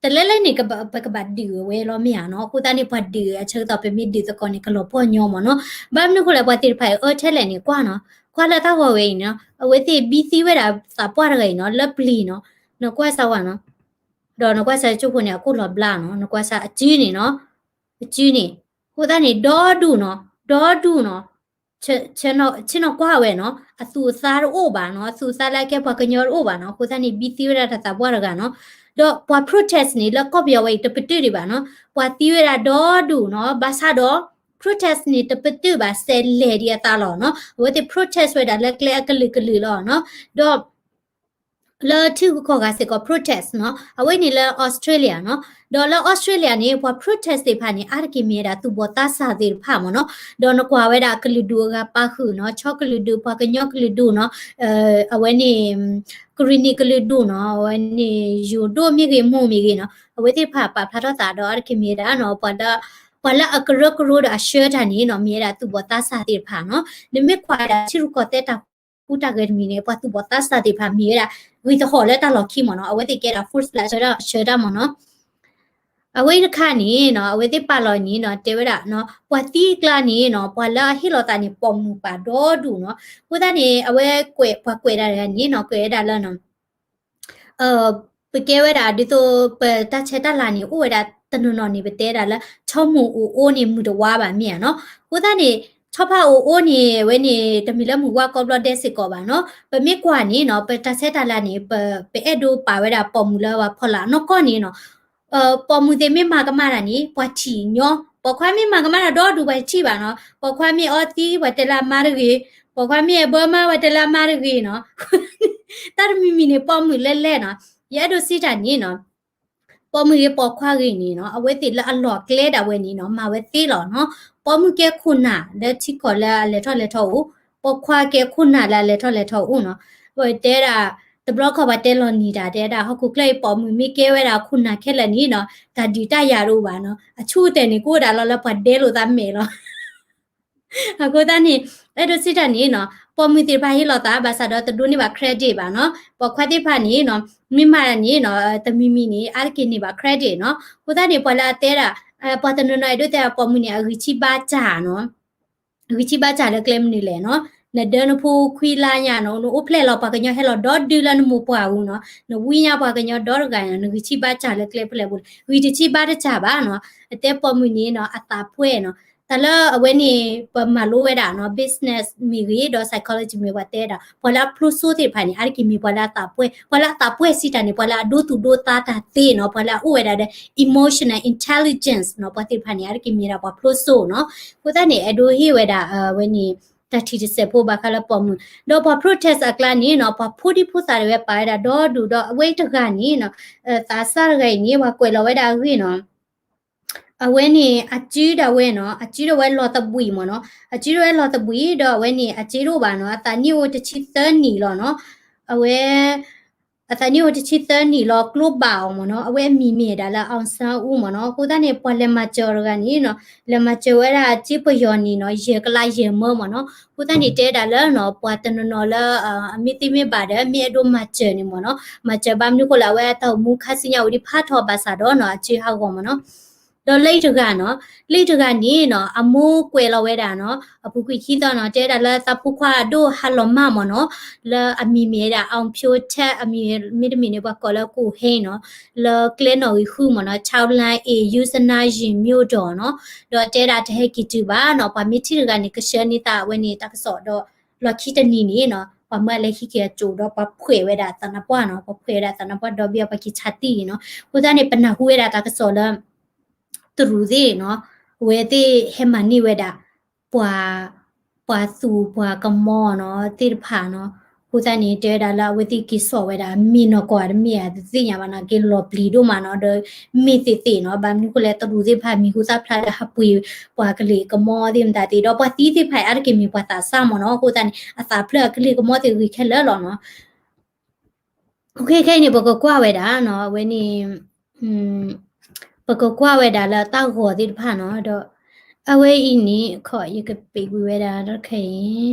တလဲလဲန့ၣ် ပကဘၣ်ဒုးဝဲလီၤမ့ၢ်ဧါနီၤ အဃိသတးန့ၣ် ပှၤဒုးအဆၢကတီၢ် ပမ့ၢ်ဒုးသကိးန့ၣ် ကလီၤပှီၢ်ညီမ့ၢ်နီၤ ဘၣ်မနုၤအဃိလဲၣ် ပှၤသ့ၣ်တဖၣ်အံၤအၢထဲလဲၣ်န့ၣ် ကွၢ်နီၤ ကွၢ်လၢတၢ်ဂီၤဝဲအံၤနီၤ အဝဲသ့ၣ်ဘံသံဝဲဒၣ်သးပှၢ်တဂၤအံၤနီၤ လၢပျံၤနီၤ နကွၢ်စၢ်ဝဲနီၤ ဒီးနကွၢ်စၢ်ကၠိဖိန့ၣ် အကိၣ်လီၤဘျါနီၤ နကွၢ်စၢ်အစုန့ၣ်နီၤ အစုန့ၣ် အဃိသတးန့ၣ် ဒီဒူၣ်နီၤ ဒီဒူၣ်နီၤ ဆ့ၣ်နီၤကွၢ်ဝဲနီၤ အသူၣ်အသးတအိၣ်ဘၣ်နီၤ အသူၣ်အသးလၢအကဲပှၤကညီတအိၣ်ဘၣ်နီၤ အဃိသတးန့ၣ် ဘံသံဝဲဒၣ်တၢ်သးပှၢ်တဂၤနီၤ ဒီးပှၤ protest န့ၣ် လၢကီၢ်ပယီၤဝဲအံၤ တပတုာ်ဒံးဘၣ်နီၤ ပှၤသံဝဲဒၣ်ဒီဒူၣ်နီၤ ဘၣ်ဆၣ်ဒီး protest န့ၣ် တပတုာ်ဘၣ် စဲးလဲၤဒံးအသးလီၤနီၤ အဝဲသ့ၣ် protest ဝဲဒၣ်လၢကျဲအကလုာ်ကလုာ်လီၤနီၤ ဒီး လၢထံဂုၤကီၢ်ဂၤစ့ၢ်ကီး protest နီၤ, အဝဲန့ၣ်လၢ Australia နီၤ. ဒီးလၢ Australia န့ၣ် ပှၤ protest သ့ၣ်တဖၣ်န့ၣ် အါတက့ၢ်မ့ၢ်ဝဲဒၣ်သူၣ်ဘီၣ်သးစၢ်သ့ၣ်တဖၣ်မ့ၢ်နီၤ. ဒီးနကွၢ်ဝဲဒၣ်ကလုာ်ဒူၣ်အဂၤပာ်ဃုာ်နီၤ, ခၠီကလုာ်ဒူၣ်, ပှၤကညီကလုာ်ဒူၣ်နီၤ, အဝဲန့ၣ် ကရံၣ်နံၣ်ကလုာ်ဒူၣ်နီၤ, အဝဲန့ၣ် ယိၤဒိၣ်မ့ၢ်ဂ့ၤ မိၢ်မ့ၢ်ဂ့ၤနီၤ, အဝဲသ့ၣ်တဖၣ်ပာ်ဖျါထီၣ်သးဒီး အါတက့ၢ်မ့ၢ်ဝဲဒၣ်နီၤ, ပှၤလၢ ပှၤလၢအကရၢကရိဒီးအဆှၢတၢ်န့ၣ်နီၤ, မ့ၢ်ဝဲဒၣ်သူၣ်ဘီၣ်သးစၢ်သ့ၣ်တဖၣ်နီၤ. နမ့ၢ်ကွၢ်ဝဲဒၣ်ထံရူၢ်ကီၢ်သဲးတၢ်ကူတၢ်ဂဲၤတမံၤန့ၣ် ပှၤသူၣ်ဘီၣ်သးစၢ်သ့ၣ်တဖၣ်မ့ၢ်ဝဲဒၣ် ဂံၢ်တဟီၣ်လၢတၢ်လီၢ်ခံမ့ၢ်နီၤ, အဝဲသ့ၣ်ကဲဒၣ် first line ဆှၢတၢ်မ့ၢ်နီၤ. အဝဲတခါန့ၣ်နီၤ, အဝဲသ့ၣ်ပာ်လီၤန့ၣ်နီၤ, တဲဝဲဒၣ်နီၤ, ပှၤသံအကျါန့ၣ်နီၤ, ပှၤလၢအဟ့ၣ်လီၤသးန့ၣ် ပိာ်မုၣ်ပာ်ဒီဒူၣ်နီၤ. အဃိသတးန့ၣ် အဝဲကွဲး ပှၤကွဲးဒၣ်တဂၤန့ၣ်နီၤ, ကွဲးဝဲဒၣ်လၢနီၤ ပကဲဝဲဒၣ်ဒ်သိး ပတၢ်ဆဲးတၢ်လၤန့ၣ် အိၣ်ဝဲဒၣ်တနီၤနီၤန့ၣ် ပတဲဒၣ်လၢ ဆီမိၢ်အိၣ်အိၣ်န့ၣ် မုၢ်တဝါဘၣ်မ့ၢ်ဧါနီၤ. အဃိသတးန့ၣ် ဆီဖါအိၣ်အိၣ်န့ၣ် အဝဲန့ၣ် တမ့ၢ်လၢမုၢ်ဝါကိးဘျီဒဲစ့ၢ်ကီးဘၣ်နီၤ. ပမ့ၢ်ကွၢ်န့ၣ်နီၤ, ပတၢ်ဆဲးတၢ်လၤန့ၣ် ပ ပအဲၣ်ဒိးပာ်ဝဲဒၣ်ပိာ်မုၣ်လၢပှၤဖီလာ်နီၢ်ကီၢ်န့ၣ်နီၤ ပိာ်မုၣ်သ့ၣ်မ့ၢ်မၤကမၣ်တၢ်န့ၣ် ပှၤထံၣ်ညီ, ပိာ်ခွါမ့ၢ်မၤကမၣ်တၢ်ဒီဒူၣ် ပှၤထံၣ်ဘၣ်နီၤ. ပိာ်ခွါမ့ၢ်အီသံး ပှၤတဲလၢအမါတဂ့ၤ, ပိာ်ခွါမ့ၢ်အဘၢမါ ပှၤတဲလၢအမါတဂ့ၤနီၤ. တၢ်တမံၤမံၤန့ၣ် ပိာ်မုၣ်လဲၣ်လဲၣ်နီၤ. ယအဲၣ်ဒိးစံးတၢ်န့ၣ်နီၤ, ပိာ်မုၣ်ဂ့ၤပိာ်ခွါဂ့ၤန့ၣ်နီၤ, အဝဲသ့ၣ်လၢအလီၢ်ကျဲဒၣ်ဝဲန့ၣ်နီၤ, မၤဝဲသ့လီၤနီၤ. ပိာ်မုၣ်ကဲခိၣ်နၢ်လၢထံကီၢ်လၢအလဲၤထီၣ်လဲၤထီအိၣ်, ပိာ်ခွါကဲခိၣ်နၢ်လၢအလဲၤထီၣ်လဲၤထီအိၣ်နီၤ. ပတဲဒၣ် တဘျီခီပှၤတဲလီၤနံၤတၢ် တဲဒၣ်ဟီၣ်ခိၣ်ချၢအံၤ ပိာ်မုၣ်မ့ၢ်ကဲဝဲဒၣ်ခိၣ်နၢ်ခဲလၢာ်န့ၣ်နီၤ, တၢ်ဒုးတၢ်ယၤတအိၣ်ဘၣ်နီၤ. အဆူၣ်တဲာ်န့ၣ် ကအိၣ်ဒၣ်လီၤလၢပှၤဒဲလိာ်သးမဲာ်လီၤ. အဃိသတးန့ၣ် အဲၣ်ဒိးစံးတၢ်န့ၣ်နီၤ, ပိာ်မုၣ်သ့ၣ်တဖၣ်ဟ့ၣ်လီၤသးဘၣ်ဆၣ်ဒီး တဒိးန့ၢ်ဘၣ် credit ဘၣ်နီၤ. ပိာ်ခွါသ့ၣ်တဖၣ်န့ၣ်နီၤ, မ့ၢ်မၤတၢ်န့ၣ်နီၤ, တမံၤမံၤန့ၣ် အါတက့ၢ်န့ၢ်ဘၣ် credit နီၤ. အဃိသတးန့ၣ် ပှၤလၢအတဲဒၣ်, ပှၤတနီၤနီၤအဲၣ်ဒိးတဲဒၣ်ပိာ်မုၣ်န့ၣ် အဂံၢ်ဆံးဘါစၢ်နီၤ. ဂံၢ်ဆံးဘါစၢ်လၢကျဲမနုၤလဲၣ်နီၤ, နဒၢနဖိခွံလါညါနီၤ, နအိၣ်ဖျဲၣ်လီၤပှၤကညီဟဲလီၤဒီဒုလၢနမိၢ်ပှၢ်အပူၤနီၤ, နဝံညါပှၤကညီဒီတဂၤနီၤ, နဂံၢ်ဆံးဘါစၢ်လၢကျဲဖဲလဲၣ်ပူၤလဲၣ်, ဂံၢ်တဆံးဘါတစၢ်ဘၣ်နီၤ. အတဲပိာ်မုၣ်န့ၣ်နီၤ, အသးပှဲၢ်နီၤ. တၢ်လၢအဝဲန့ၣ် ပမၤလိဝဲဒၣ်နီၤ, business မ့ၢ်ဂ့ၤ ဒီး psychology မ့ၢ်ပှၤတဲဒၣ် ပှၤလၢအဖျိစိသ့ၣ်တဖၣ်န့ၣ် အါတက့ၢ်မ့ၢ်ပှၤလၢအသးပှဲၢ်, ပှၤလၢအသးပှဲၢ်စံးတၢ်န့ၣ် ပှၤလၢအဒိသူၣ်ဒိသးတၢ်သ့နီၤ, ပှၤလၢအအိၣ်ဝဲဒၣ်ဒီး emotional intelligence နီၤ, ပှၤသ့ၣ်တဖၣ်န့ၣ် အါတက့ၢ်မ့ၢ်ဒၣ်ပှၤဖျိစိနီၤ. အဃိသတးန့ၣ် အဲၣ်ဒိးဟ့ၣ်ဝဲဒၣ် အဝဲန့ၣ် တၢ်ထံၣ်တစဲးဖိဘၣ်ဃးလၢပိာ်မုၣ်, ဒီးပှၤ protest အကျါန့ၣ်နီၤ, ပှၤဖိဒံဖိသၣ်ဒၣ်ဝဲပာ်ဝဲဒၣ်ဒီဒူၣ်ဒီး အဝဲတဂၤန့ၣ်နီၤ, သးစၢ်တဂၤအံၤန့ၣ် ပှၤကွဲးလီၤဝဲဒၣ်အဂ့ၢ်နီၤ အဝဲန့ၣ် အစုဒၣ်ဝဲနီၤ, အစုဒၣ်ဝဲလီၤသဘှံးမ့ၢ်နီၤ, အစုဒၣ်ဝဲလီၤသဘှံးဒီး အဝဲန့ၣ် အစ့တအိၣ်ဘၣ်နီၤ, အသးနံၣ်အိၣ်တဆံသၢနံၣ်လီၤနီၤ, အဝဲ အသးနံၣ်အိၣ်တဆံသၢနံၣ်လီၤ ကျိဘၣ်အီၤမ့ၢ်နီၤ, အဝဲအမံၤမ့ၢ်ဒၣ်လၢ အောင်ဆန်းဦး မ့ၢ်နီၤ. အဃိသတးန့ၣ် ပှၤလဲၤမၤစၢၤအီၤတဂၤန့ၣ်နီၤ, လဲၤမၤစၢၤဝဲဒၣ်အစ့ပယီၤန့ၣ်နီၤ, ယဲၢ်ကလးယဲၢ်မၢမ့ၢ်နီၤ. အဃိသတးန့ၣ် တဲဒၣ်လၢနီၤ, ပှၤတနီၤနီၤလၢ အမ့ၢ်သ့မ့ၢ်ဘၣ်ဒီး မ့ၢ်အဲၣ်ဒိးမၤစၢၤန့ၣ်မ့ၢ်နီၤ, မၤစၢၤဘၣ်မနုၤဃိလၢ အဝဲအတၢ်အိၣ်မူခါဆူညါအိၣ်ဒံးဖးထီဘၣ်ဆၣ်ဒီးနီၤ, အစ့ဟးဂီၤမ့ၢ်နီၤ. ဒီးလၢအံၤတဂၤနီၤ, လၢအံၤတဂၤန့ၣ်နီၤ, အမိၢ်ကွဲးလီၤဝဲဒၣ်နီၤ, အပူၤကွံာ်ခံသီနီၤ, တဲဒၣ်လၢသးဖိခွါအဒိၣ်ဟါလီၤမၢ်မ့ၢ်နီၤ, လၢအမံၤမ့ၢ်ဝဲဒၣ် အောင်ဖြိုးထက်, အမံၤမ့တမ့ၢ်န့ၣ် ပှၤကိးလၢ ကိုဟိန်း နီၤ, လၢကျဲနီၣ်ဂံၢ်ဃုမ့ၢ်နီၤ, ချောင်းလမ်း A ယုဇနါယဉ်မြို့တော် နီၤ, ဒီးတဲဒၣ်တဟဲက့ၤတုၤဘၣ်နီၤ, ပှၤမ့ၢ်ထံၣ်တဂၤန့ၣ် ကဆှၢန့ၢ်သးဝဲန့ၣ်တၢ်ကစီၣ်ဒီး လီၢ်ခံတနံၤန့ၣ်နီၤ, ပှၤမၢအလဲၤဟံးက့ၤအစိာ်ဒီး ပှၤဖှဲးဝဲဒၣ်သးနါပှၢ်နီၤ, ပှၤဖှဲးဝဲဒၣ်သးနါပှၢ်ဒီဘ့ၣ် ပှၤက့ၤဆါတံၢ်နီၤ. အဃိသတးန့ၣ် ပနၢ်ဟူဝဲဒၣ်တၢ်ကစီၣ်လၢ တရူးသ့ၣ်နီၤ, အဝဲသ့ၣ်ဟဲမၤန့ၢ်ဝဲဒၣ် ပှၤ ပှၤသူၣ်ပှၤကမီၤနီၤ သ့ၣ်တဖၣ်နီၤ. အဃိသတးန့ၣ် တဲဝဲဒၣ်လၢအဝဲသ့ၣ်က့ၤစိာ်ဝဲဒၣ် မ့ၢ်နီၢ်ကီၢ်ဧါတမ့ၢ်ဧါ တသ့ၣ်ညါဘၣ်နီၤ, က့ၤလီၤပျံၤဒိၣ်မးနီၤ, ဒီးမ့ၢ်သ့ၣ်သ့ၣ်နီၤ, ဘၣ်မနုၤအဃိလဲၣ် တရူးသ့ၣ်တဖၣ် မံၤဟူသၣ်ဖျါလၢဟးပှ့ၤ ပှၤကလုာ်ကမီၤသ့ၣ်မတၤသ့ၣ်, ဒီးပှၤသံသ့ၣ်တဖၣ် အါတက့ၢ်မ့ၢ်ပှၤသးစၢ်မ့ၢ်နီၤ, အဃိသတးန့ၣ် အသးဖျၢၣ်အကလုာ်ကမီၤသ့ၣ်ဂ့ၤခဲလၢာ်လီၤနီၤ. ခဲခဲအံၤန့ၣ် ပကကွၢ်ဝဲဒၣ်နီၤ, အဝဲန့ၣ် ပကကွၢ်ဝဲဒၣ်လၢတၢ်ဂီၤသ့ၣ်တဖၣ်နီၤ, ဒီးအဝဲအံၤန့ၣ် ခီ ယကပ့ၤကွံာ်ဝဲဒၣ်တခါ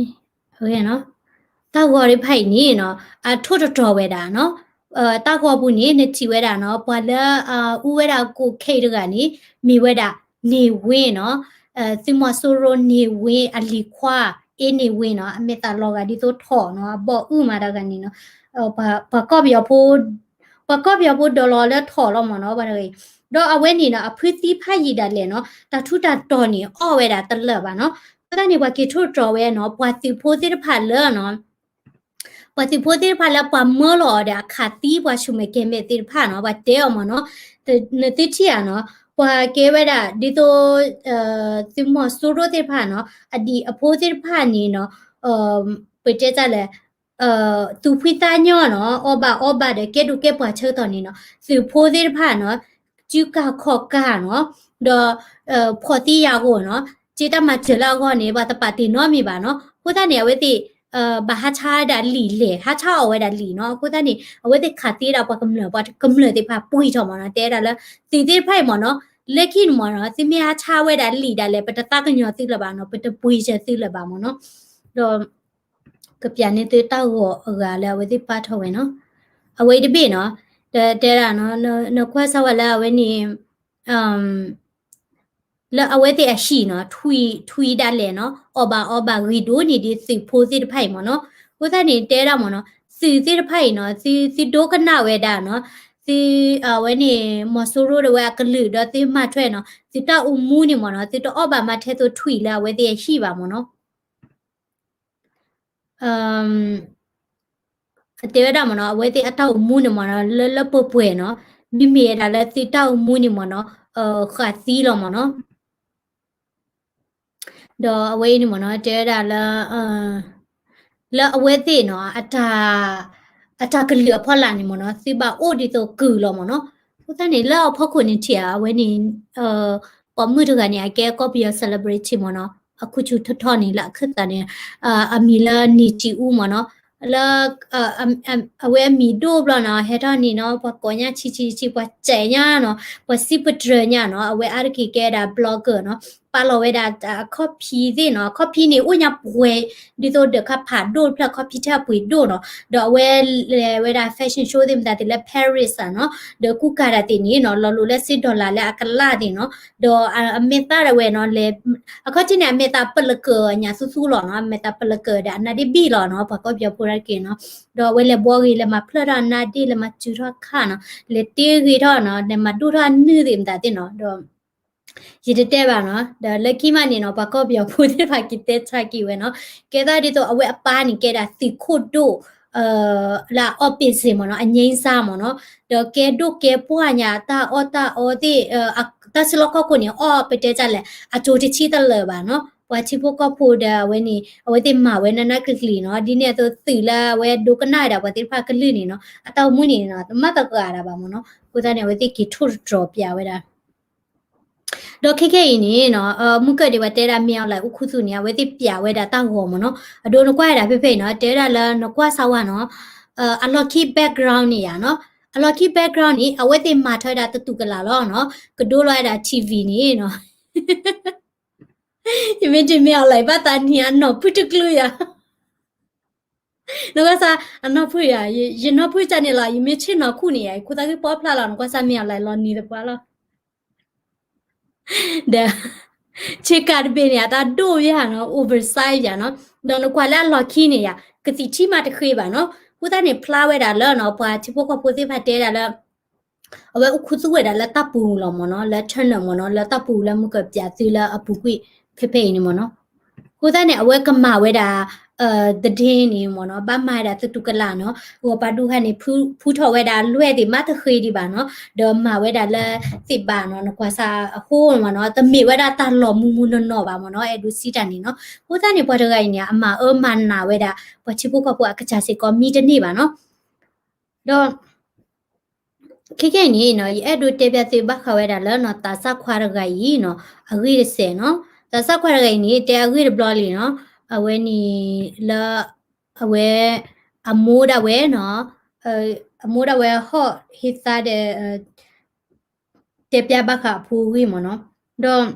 အံၤ, တၢ်ဂီၤသ့ၣ်တဖၣ်အံၤန့ၣ်နီၤ, အထိၣ်တတီၤဝဲဒၣ်နီၤ, တၢ်ဂီၤပူၤန့ၣ် နထံၣ်ဝဲဒၣ်နီၤ, ပှၤလၢအအူဝဲဒၣ် cocaine တဂၤန့ၣ် မ့ၢ်ဝဲဒၣ် နေဝင်း နီၤ, သုးမီၤစိရိၤ နေဝင်း အလံၤခွါ အ့ နေဝင်း နီၤ, အမဲာ်သၣ်လီၤဂာ်ဒ်သိးထိၣ်နီၤ, အဘီၣ်အုၣ်မးတဂၤန့ၣ်နီၤ, ပှၤကီၢ်ပယီၤဖိ ပှၤကီၢ်ပယီၤဖိဒိးလီၤလၢထိၣ်လီၤမ့ၢ်နီၤ, ပှၤတဂၤအံၤ, ဒီးအဝဲန့ၣ်နီၤ အဖုသံဖးယံာ်ဒၣ်လဲာ်နီၤ, တၢ်ထူးတၢ်တီၤန့ၣ် အီၣ်ဝဲဒၣ်တလၢာ်ဘၣ်နီၤ, အဃိသတးန့ၣ် ပှၤက့ၤထိၣ်တတီၤဝဲနီၤ, ပှၤသုးဖိသ့ၣ်တဖၣ်လၢနီၤ ပှၤသုးဖိသ့ၣ်တဖၣ်လၢပှၤမၢလီၤအီၤဒီးအခးသံပှၤဆူၣ်မဲာ်ကဲၤမဲာ်သ့ၣ်တဖၣ်နီၤ, ပှၤတဲအီၤမ့ၢ်နီၤ, နသုထံၣ်ဧါနီၤ, ပှၤကဲဝဲဒၣ်ဒ်သိး သုးမီၤစိရိၤသ့ၣ်တဖၣ်နီၤ, အဒံၣ်အဖိသ့ၣ်တဖၣ်န့ၣ်နီၤ, ပတဲတၢ်လဲၣ် သူၣ်ဖှံသးညီနီၤ, အီၣ်ဘၣ်အီဘၣ်ဒီး ကဲဒိၣ်ကဲပှၢ်ဆၢကတီၢ်န့ၣ်နီၤ, သုးဖိသ့ၣ်တဖၣ်နီၤ, စုကၢ်ခီၣ်ကၢ်နီၤ, ဒီး ဖှီၣ်သံယာ်ဂီၢ်နီၤ, က့တၢ်မၤစၢၤလၢအဂီၢ်န့ၣ် ပှၤတပာ်တ့ၢ်နီတမံၤဘၣ်နီၤ. အဃိသတးန့ၣ် အဝဲသ့ၣ် ဘၣ်ဟးဆါဒၣ်လံာ်လဲၣ်, ဟးဆါအီၣ်ဝဲဒၣ်လံာ်နီၤ. အဃိသတးန့ၣ် အဝဲသ့ၣ်ခးသံဒၣ်ပှၤကမျၢၢ်, ပှၤကမျၢၢ်သ့ၣ်တဖၣ်ပှ့ၤထီၣ်မ့ၢ်နီၤ, တဲဒၣ်လၢ သုးသ့ၣ်တဖၣ်အံၤမ့ၢ်နီၤ, လၢခံန့ၣ်မ့ၢ်နီၤ, သုမ့ၢ်ဟးဆါဝဲဒၣ်လံာ်ဒၣ်လဲာ် ပတသးကညီၤသုလၢၤဘၣ်နီၤ, ပတပှ့ၤစၢၤသုလၢၤဘၣ်မ့ၢ်နီၤ. ဒီး ကပျးန့ၢ်သုတၢ်ဂီၤအဂၤလၢအဝဲသ့ၣ်ပာ်ထီၣ်ဝဲနီၤ, အဝဲအံၤတဘ့ၣ်နီၤ, ဒီးတဲဒၣ်နီၤ, နကွၢ်စၢ်ဝဲလၢအဝဲန့ၣ် လၢအဝဲသ့ၣ်အဟံၣ်နီၤ, ထွံၣ်, ထွံၣ်ဒၣ်လဲာ်နီၤ, အီၣ်ဘၣ်အီဘၣ်ဂ့ၤဒိၣ်န့ၢ်ဒံးသုးဖိသ့ၣ်တဖၣ်အံၤမ့ၢ်နီၤ. အဃိသတးန့ၣ် တဲဒၣ်မ့ၢ်နီၤ, သုးသ့ၣ်တဖၣ်အံၤနီၤ, သု, သုဒိကနၣ်ဝဲဒၣ်နီၤ, သု, အဝဲန့ၣ် မီၤစိရိၤဒၣ်ဝဲအကလုာ်ဒီးသုမၤထွဲနီၤ, သုတၢ်အိၣ်မူန့ၣ်မ့ၢ်နီၤ, သုတအီၣ်ဘၣ်မၤထဲသိးထွံၣ်လၢအဝဲသ့ၣ်အဟံၣ်ဘၣ်မ့ၢ်နီၤ. တဲဝဲဒၣ်မ့ၢ်နီၤ, အဝဲသ့ၣ်အတၢ်အိၣ်မူန့ၣ်မ့ၢ်နီၤ, လၢလၢပှဲၤပှဲၤနီၤ, မ့မ့ၢ်ဝဲဒၣ်လၢသုတၢ်အိၣ်မူန့ၣ်မ့ၢ်နီၤ, ဃးသံလီၤမ့ၢ်နီၤ. ဒီးအဝဲအံၤန့ၣ်မ့ၢ်နီၤ, တဲဝဲဒၣ်လၢ လၢအဝဲသ့ၣ်နီၤ, အတၢ်ကလုာ်အဖီလာ်န့ၣ်မ့ၢ်နီၤ, သုဘၣ်အိၣ်ဒ်သိးကုၢ်လီၤမ့ၢ်နီၤ. အဃိသတးန့ၣ် လၢအဖီခိၣ်န့ၣ်ထံၣ်ဧါ, အဝဲန့ၣ် ပိာ်မုၣ်တဂၤန့ၣ် အကဲကီၢ်ပယီၤ celebrity မ့ၢ်နီၤ, အခူၣ်ဆူၣ်ထီထီန့ၣ် လၢအခၢၣ်သးန့ၣ် အမံၤလၢနံၣ်တံၢ်အူမ့ၢ်နီၤ, လၢ အဝဲအမံၤဒိၣ်ဘျီနီၤ, ဟဲထီၣ်န့ၣ်နီၤ, ပှၤကိးညါဆံးဆံးဆံး, ပှၤစဲးညါနီၤ, ပှၤစံးပတြၢၤညါနီၤ, အဝဲအါတက့ၢ်ကဲဒၣ် blogger နီၤ, ပာ်လီၤဝဲဒၣ်အခီၣ်ဖံးသ့ၣ်နီၤ, အခီၣ်ဖံးန့ၣ် အိၣ်ညါပှဲၤ ဒ်သိးဒီးခါဖးဒိၣ်တဖျၢၣ် အခီၣ်ဖံးထဲအပှ့ၤဒိၣ်နီၤ, ဒီးအဝဲလဲၤဝဲဒၣ် fashion show သ့ၣ်မတၤသ့ၣ်လၢ Paris နီၤ, ဒီးကူကၤတၢ်သ့ၣ်န့ၣ်နီၤ, လီၤလိာ်လၢစ့ dollar လၢအကလၢ်သ့ၣ်နီၤ, ဒီးအမဲာ်သၣ်ဒၣ်ဝဲနီၤ, လဲၤ အခီၣ်ထံးန့ၣ် အမဲာ်သၣ်ပလၢကၢးညါသူသူလီၤနီၤ, အမဲာ်သၣ်ပလၢကၢးဒီးအနါဒ့ၣ်ဘံၣ်လီၤနီၤ, ပှၤကီၢ်ပယီၤဖိတၢ်တက့ၢ်နီၤ, ဒီးအဝဲလဲၤဘှီဂ့ၤ လဲၤမၤဖျၢၣ်ထီၣ်အနါဒ့ၣ်, လဲၤမၤစုၤထီၣ်ခၣ်နီၤ, လဲၤတ့ဂ့ၤထီၣ်နီၤ, လဲၤမၤဒိၣ်ထီၣ်အနုၢ်သ့ၣ်မတၤသ့ၣ်နီၤ, ဒီး ယတတဲဘၣ်နီၤ, ဒီးလၢခံမးန့ၣ်နီၤ, ပှၤကီၢ်ပယီၤဖိသ့ၣ်တဖၣ်က့ၤတဲဆါက့ၤဝဲနီၤ, ကဲသးဒ်သိးအဝဲအပၢ်န့ၣ် ကဲဒၣ်သုးခိၣ်ဒိၣ် လၢအ opposite မ့ၢ်နီၤ, အငြိမ်းစား မ့ၢ်နီၤ, ဒီးကဲဒိၣ်ကဲပှၢ်ညါ တၢ်အီၣ်တၢ်အီသ့ၣ်, တၢ်စုလီၢ်ခီၣ်ခိၣ်န့ၣ် အီၣ်ပတဲတၢ်လဲၣ်, အကၠိတဆံတလၢာ်ဘၣ်နီၤ, ပှၤထံဖိကီၢ်ဖိဒီးအဝဲန့ၣ် အဝဲသ့ၣ်မၤဝဲနးနးကျံၤကျံၤနီၤ, ဒ်န့ၣ်အသိးသုးလၢအဝဲဒိကနၣ်ဝဲဒၣ်ပှၤသ့ၣ်တဖၣ်ကလုၢ်န့ၣ်နီၤ, အတၢ်အိၣ်မူန့ၣ်နီၤ, တမၤတဂၤဒၣ်ဘၣ်မ့ၢ်နီၤ, အဃိသတးန့ၣ် အဝဲသ့ၣ်က့ၤထိၣ်တတြီၤပျးဝဲဒၣ် ဒီးခဲခဲအံၤန့ၣ်နီၤ, မုၢ်ကၢၢ်ဒံးဝဲတဲဒၣ် မင်းအောင်လှိုင် အိၣ်ခူသူၣ်န့ၣ် အဝဲသ့ၣ်ပျးဝဲဒၣ်တၢ်ဂီၤမ့ၢ်နီၤ, အဒိနကွၢ်ဝဲဒၣ်ဖဲဖဲအံၤနီၤ, တဲဝဲဒၣ်လၢနကွၢ်စၢ်ဝါနီၤ, အလီၢ်ခံ background န့ၣ်ယါနီၤ, အလီၢ်ခံ background န့ၣ် အဝဲသ့ၣ်မၤထီၣ်ဝဲဒၣ်တတူၢ်ကလာ်လီၤနီၤ, ကဒိလီၤဝဲဒၣ် ထံၣ်ဝံၤ န့ၣ်နီၤ, ယမ့ၢ်တမ့ၢ် မင်းအောင်လှိုင် ဘၣ်သးနံၤအနီၢ်ဖုၣ်တကျုယါ နကွၢ်စၢ် အနီၢ်ဖုၣ်ယါ, ယနီၢ်ဖုၣ်တၢ်န့ၣ်လီၤ, ယမ့ၢ်ဆ့ၣ်နီၤခူၣ်န့ၣ်ယါ, ယခိၣ်သၣ်ဂ့ၢ်ပီဖျါလီၤ, နကွၢ်စၢ် မင်းအောင်လှိုင် လီၤနံၤသပှၢ်လီၤ, ဒီး ဆ့ကၤတဘ့ၣ်န့ၣ် အတၢ်ဒိၣ်ယါနီၤ, oversize ယါနီၤ, ဒီးနကွၢ်လၢအလီၢ်ခံန့ၣ်ယါ, ကသံၣ်ထံၣ်မးတဃ့ဘၣ်နီၤ, အဃိသတးန့ၣ် ဖျါဝဲဒၣ်လၢနီၤ, ပှၤထံဖိကီၢ်ဖိသ့ၣ်တဖၣ်တဲဒၣ်လၢ အဝဲအိၣ်ခူသူၣ်ဝဲဒၣ်လၢတၢ်ပူၤလီၤမ့ၢ်နီၤ, လၢ tunnel မ့ၢ်နီၤ, လၢတၢ်ပူၤလၢမုၢ်ကၢၢ်ပျးသုလၢအပူၤကွံာ်ဖဲဖဲအံၤန့ၣ်မ့ၢ်နီၤ, အဃိသတးန့ၣ် အဝဲကမၤဝဲဒၣ် သဒ့န့ၣ်မ့ၢ်နီၤ, ဘၣ်မၤဝဲဒၣ်သတူၢ်ကလာ်နီၤ, ဂီၤပၤဒူခါန့ၣ် ဖုထီၣ်ဝဲဒၣ်လွဲၢ်သ့ၣ်မးတဃ့ဒံးဘၣ်နီၤ, ဒီးမၤဝဲဒၣ်လၢသ့ၣ်ဘၣ်နီၤ, နကွၢ်စၢ်အဃိမ့ၢ်နီၤ, တမ့ၢ်ဝဲဒၣ်တၢ်လီၤမူမူနီၢ်နီၢ်ဘၣ်မ့ၢ်နီၤ, အဲၣ်ဒိးစံးတၢ်န့ၣ်နီၤ, အဃိသတးန့ၣ် ပှၤတဂၤအံၤန့ၣ် အမၤအၢမၤနးဝဲဒၣ် ပှၤထံဖိကီၢ်ဖိအကစၢ်စ့ၢ်ကီးမံတန့ၢ်ဘၣ်နီၤ, ဒီး ခဲခဲအံၤန့ၣ်နီၤ, ယအဲၣ်ဒိးတဲပျးသုဘၣ်ဃးဝဲဒၣ်လၢနီၤ, သးစၢ်ခွါတဂၤအံၤနီၤ, အဂ့ၢ်တစဲးနီၤ, သးစၢ်ခွါတဂၤအံၤန့ၣ် တဲအဂ့ၢ်တဘျီလံနီၤ, အဝဲန့ၣ်လၢ အဝဲ အမိၢ်ဒၣ်ဝဲနီၤ, အမိၢ်ဒၣ်ဝဲဟီၣ်ဟ့သါဒီး တဲပျးဘၣ်ဃးအဖိအဂ့ၢ်မ့ၢ်နီၤ, ဒီး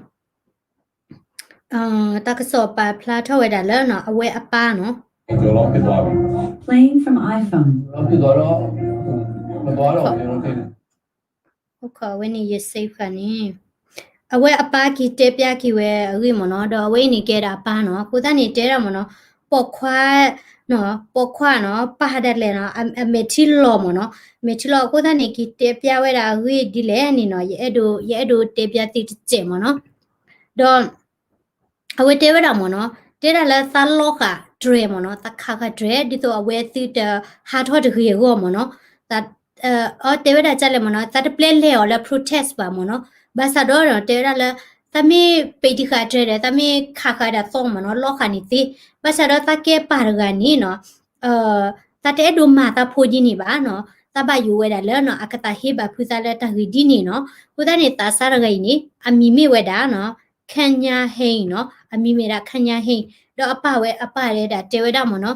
တၢ်ကစီၣ်ပာ်ဖျါထီၣ်ဝဲဒၣ်လၢနီၤ, အဝဲအပၢ်နီၤ, Playing from iPhone. အဝဲန့ၣ် ယ save ဃာ်န့ၣ်, အဝဲအပၢ်က့ၤတဲပျးက့ၤဝဲအဂ့ၢ်မ့ၢ်နီၤ, ဒီးအဝဲအံၤန့ၣ်ကဲဒၣ်အပၢ်နီၤ, အဃိသတးန့ၣ် တဲဒၣ်မ့ၢ်နီၤ, ပိာ်ခွါ ပိာ်ခွါနီၤ, ပၢ်ဒၣ်လဲာ်နီၤ, အမဲာ်ထံလီၤမ့ၢ်နီၤ, မဲာ်ထံလီၤအဃိသတးန့ၣ် က့ၤတဲပျးဝဲဒၣ်အဂ့ၢ်ဒ်လဲၣ်န့ၣ်နီၤ, ယအဲၣ်ဒိး ယအဲၣ်ဒိးတဲပျးသုတစဲးမ့ၢ်နီၤ, ဒီး အဝဲတဲဝဲဒၣ်မ့ၢ်နီၤ, တဲဒၣ်လၢသးလီၤဃာ်တြဲၤမ့ၢ်နီၤ, သးခးဃာ်တြဲၤ ဒ်သိးအဝဲသုတဟးထီၣ်တဂ့ၤအဂီၢ်မ့ၢ်နီၤ, အတဲဝဲဒၣ်ကလဲၣ်မ့ၢ်နီၤ, သးတပျဲလဲၤအီၤလၢ protest ဘၣ်မ့ၢ်နီၤ, ဘၣ်ဆၣ်ဒီးတဲဝဲဒၣ်လၢ သးမ့ၢ်ပ့ၤတံၢ်ဃာ်တြဲၤဒီး သးမ့ၢ်ခးဃာ်ဒၣ်သီမ့ၢ်နီၤ, လီၤဃာ်န့ၣ်သ့, ဘၣ်ဆၣ်ဒီးသးကဲပၢ်တဂၤန့ၣ်နီၤ, သးတအဲၣ်ဒိးမၤသးဖိဒ်န့ၣ်ဘၣ်နီၤ, သးဘၣ်ယိၣ်ဝဲဒၣ်လၢနီၤ အကသးဟ့ဘၣ်ဖုသးလၢတၢ်ဂ့ၢ်ဒ်န့ၣ်နီၤ. အဃိသတးန့ၣ် သးစၢ်တဂၤအံၤန့ၣ် အမံၤမ့ၢ်ဝဲဒၣ်နီၤ Kenya Heng နီၤ, အမံၤမ့ၢ်ဒၣ် Kenya Heng, ဒီးအပၢ်ဝဲ အပၢ်ဝဲဒၣ်တဲဝဲဒၣ်မ့ၢ်နီၤ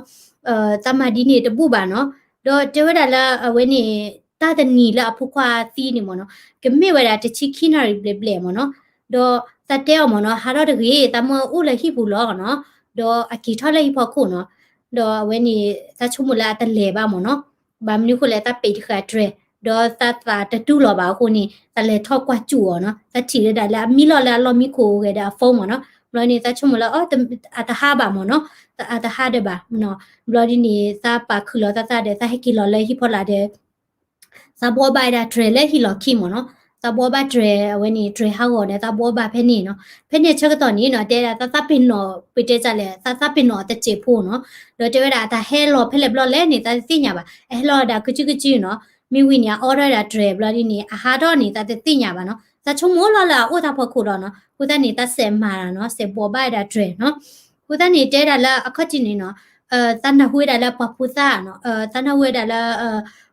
သးမၤဒ်န့ၣ်တဘူၣ်ဘၣ်နီၤ, ဒီးတဲဝဲဒၣ်လၢအဝဲန့ၣ် တၢ်တနံၤလၢအဖိခွါသံန့ၣ်မ့ၢ်နီၤ ကမ့ၢ်ဝဲဒၣ်တဆံခံနၣ်ရံၣ်ဘျဲၣ်ဘျဲၣ်မ့ၢ်နီၤ, ဒီးသးတဲအီၤမ့ၢ်နီၤ ဟးထီၣ်တဂ့ၤ သးမၢအိၣ်လၢဟံၣ်ပူၤလီၤနီၤ, ဒီးအက့ၤထီၣ်လၢဟံၣ်ဖီခိၣ်နီၤ, ဒီးအဝဲန့ၣ် သးဆိကမိၣ်လၢအတလဲၤဘၣ်မ့ၢ်နီၤ, ဘၣ်မနုၤအဃိလဲၣ် သးပ့းတဃာ်တြဲၤ ဒီးသးသးတတူၢ်လီၤဘၣ်အဃိန့ၣ် သးလဲၤထီၣ်ကွၢ်စူၣ်အီၤနီၤ, သးထံၣ်ဝဲဒၣ်လၢအမံလီၤလၢအလီၢ်မံခိၣ်ဂဲၤဒီးအ phone မ့ၢ်နီၤ, ဘျီန့ၣ် သးဆိကမိၣ်လၢ အတဟးဘၣ်မ့ၢ်နီၤ, အတဟးဒံးဘၣ်, ဘျီဒ်န့ၣ် သးပာ်ခုၣ်လီၤသးသးဒီး သးဟဲက့ၤလီၤလၢဟံၣ်ဖီလာ်ဒီး သးဘှီဘၣ်ဝဲဒၣ်တြဲၤလၢဟံၣ်လီၢ်ခံမ့ၢ်နီၤ, သးဘှီဘၣ်တြဲၤ အဝဲန့ၣ် တြဲၤဟးဂီၤဒီး သးဘှီဘၣ်ဖဲန့ၣ်နီၤ, ဖဲန့ၣ်ဆၢကတီၢ်န့ၣ်နီၤ တဲဒၣ်သးသးပ့ၤနီၣ် ပတဲတၢ်လဲၣ် သးသးပ့ၤနီၣ်အတစဲးဖိနီၤ, ဒီးတဲဝဲဒၣ်အတၢ်ဟဲလီၤဖဲလဲၣ်ဘျီလဲၣ်န့ၣ် သးတသ့ၣ်ညါဘၣ်, အဟဲလီၤဒၣ်ကစုကစုနီၤ, မ့ၢ်ဝံၤန့ၣ် အအိးထီၣ်ဝဲဒၣ်တြဲၤဘျီဒ်န့ၣ် အဟးထီၣ်န့ၣ် သးတသ့ၣ်ညါဘၣ်နီၤ, သးဆိကမိၣ်လီၤလၢအအိၣ်တၢ်ဖီခိၣ်လီၤနီၤ, အဃိသတးန့ၣ် သးစဲးမၤနီၤ, စဲးဘှီဘၣ်ဝဲဒၣ်တြဲၤနီၤ, အဃိသတးန့ၣ် တဲဒၣ်လၢအခီၣ်ထံးန့ၣ်နီၤ သးနၢ်ဟူဝဲဒၣ်လၢပှၤဖိသၣ်နီၤ, သးနၢ်ဟူဝဲဒၣ်လၢ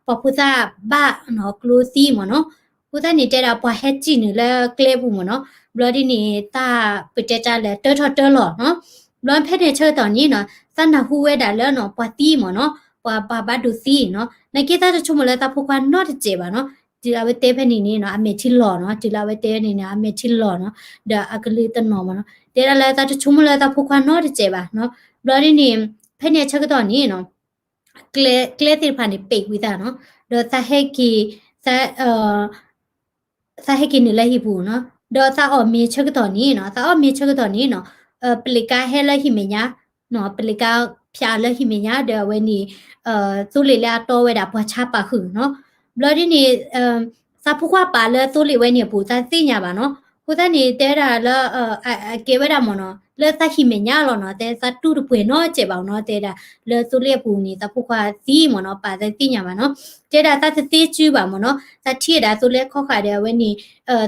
ပှၤဖိသၣ်ဘၣ်နီၤကျိသံမ့ၢ်နီၤ, အဃိသတးန့ၣ် တဲဒၣ်ပှၤဟဲစံၣ်နုာ်လၢကျဲပူၤမ့ၢ်နီၤ, ဘျီဒ်န့ၣ် တၢ်ပတဲတၢ်လဲၣ် တၢထီၣ်တၢလီၤနီၤ, ဘျီဖဲန့ၣ်ဆၢကတီၢ်န့ၣ်နီၤ သးနၢ်ဟူဝဲဒၣ်လၢနီၤ ပှၤသံမ့ၢ်နီၤ, ပှၤပှၤဘၣ်ဒိသံနီၤ, နာ်က့သးတဆိကမိၣ်လၢသးဖိခွါနီတစဲးဘၣ်နီၤ, တုၤလၢအဝဲတဲဖဲန့ၣ်န့ၣ်နီၤ အမဲာ်ထံလီၤနီၤ, တုၤလၢအဝဲတဲန့ၣ်န့ၣ် အမဲာ်ထံလီၤနီၤ, ဒီးအကလုၢ်တနီၤမ့ၢ်နီၤ, တဲဒၣ်လၢသးတဆိကမိၣ်လၢသးဖိခွါနီတစဲးဘၣ်နီၤ, ဘျီဒ်န့ၣ် ဖဲန့ၣ်ဆၢကတီၢ်န့ၣ်နီၤ ကျဲ ကျဲသ့ၣ်တဖၣ်န့ၣ် ပိတ်ဝံသးနီၤ, ဒီးသးဟဲက့ၤ သး သးဟဲက့ၤနုာ်လၢဟံၣ်ပူၤနီၤ, ဒီးသးအီၣ်မ့ၤဆၢကတီၢ်န့ၣ်နီၤ, သးအီၣ်မ့ၤဆၢကတီၢ်န့ၣ်နီၤ, ပလံးကါဟဲလၢဟံၣ်မဲာ်ညါနီၤ, ပလံးကါဖျါလၢဟံၣ်မဲာ်ညါ ဒီးအဝဲန့ၣ် သိလ့ၣ်လၢအတီဝဲဒၣ်ပှၤဆါပာ်ဃုာ်နီၤ, ဘျီဒ်န့ၣ် သးဖိခွါပာ်လၢသိလ့ၣ်ဝဲန့ၣ်အပူၤ သးတသ့ၣ်ညါဘၣ်နီၤ, အဃိသတးန့ၣ် တဲဝဲဒၣ်လၢ အကဲဝဲဒၣ်မ့ၢ်နီၤ လၢသးဟံၣ်မဲာ်ညါလီၤနီၤ, တဲသးတူၢ်တပှဲၤနီတစဲးဘၣ်နီၤ, တဲဒၣ်လၢသိလ့ၣ်အပူၤန့ၣ် သးဖိခွါသံမ့ၢ်နီၤ, ပာ်သးတသ့ၣ်ညါဘၣ်နီၤ, တဲဒၣ်သးတသ့စုဘၣ်မ့ၢ်နီၤ, သးထံၣ်ဝဲဒၣ်သိလ့ၣ်ခီဃာ်ဒီးအဝဲန့ၣ်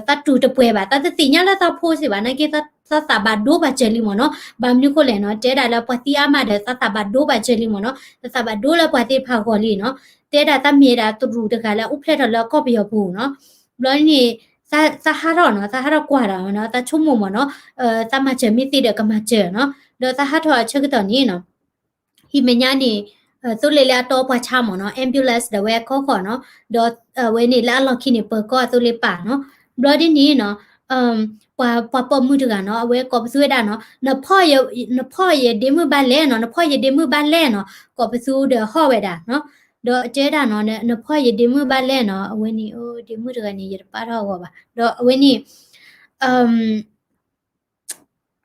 သးတူၢ်တပှဲၤဘၣ်, သးတသ့ၣ်ညါလၢသးဖိစ့ၢ်ဘၣ်, နာ်က့ သးသးဘၣ်ဒိဘၣ်စၢၤလံမ့ၢ်နီၤ, ဘၣ်မနုၤဃိလဲၣ်နီၤ, တဲဒၣ်လၢပှၤသံအါမးဒီး သးသးဘၣ်ဒိဘၣ်စၢၤလံမ့ၢ်နီၤ, သးသးဘၣ်ဒိလၢပှၤသ့ၣ်တဖၣ်အဂီၢ်လံနီၤ, တဲဒၣ်သးမ့ၢ်ဒၣ်တရူးတဂၤလၢအိၣ်ဖျဲၣ်ထီၣ်လၢကီၢ်ပယီၤပူၤနီၤ, ဘျီန့ၣ် သးဟးထီၣ်နီၤ, သးဟးထီၣ်ကွၢ်ဒီးနီၤ, သးဆိကမိၣ်မ့ၢ်နီၤ, သးမၤစၢၤမ့ၢ်သ့ဒီးကမၤစၢၤနီၤ, ဒီးသးဟးထီၣ်အဆၢကတီၢ်န့ၣ်နီၤ ဟံၣ်မဲာ်ညါန့ၣ် သိလ့ၣ်လၢအတီပှၤဆါမ့ၢ်နီၤ, ambulance ဒီးဝဲခီဃီနီၤ, ဒီးအဝဲန့ၣ်လၢအလီၢ်ခံန့ၣ် ပၢၤကီၢ်အသိလ့ၣ်ပာ်နီၤ, ဘျီဒ်န့ၣ်နီၤ ပှၤ ပှၤပိာ်မုၣ်တဂၤနီၤ, အဝဲကိးပသူဝဲဒၣ်နီၤ, နဖီၣ်ယဒ့မုၣ်ဘၣ်လဲၣ်နီၤ, နဖီၣ်ယဒ့မုၣ်ဘၣ်လဲၣ်နီၤ, ကိးပသူဒီးဟီၣ်ဝဲဒၣ်နီၤ, ဒီးတဲဒၣ်နီၤ, နဖီၣ်ယဒ့မုၣ်ဘၣ်လဲၣ်နီၤ, အဝဲန့ၣ် ဒ့မုၣ်တဂၤန့ၣ် ယတပာ်ထီၣ်အဂီၢ်ဘၣ်, ဒီးအဝဲန့ၣ်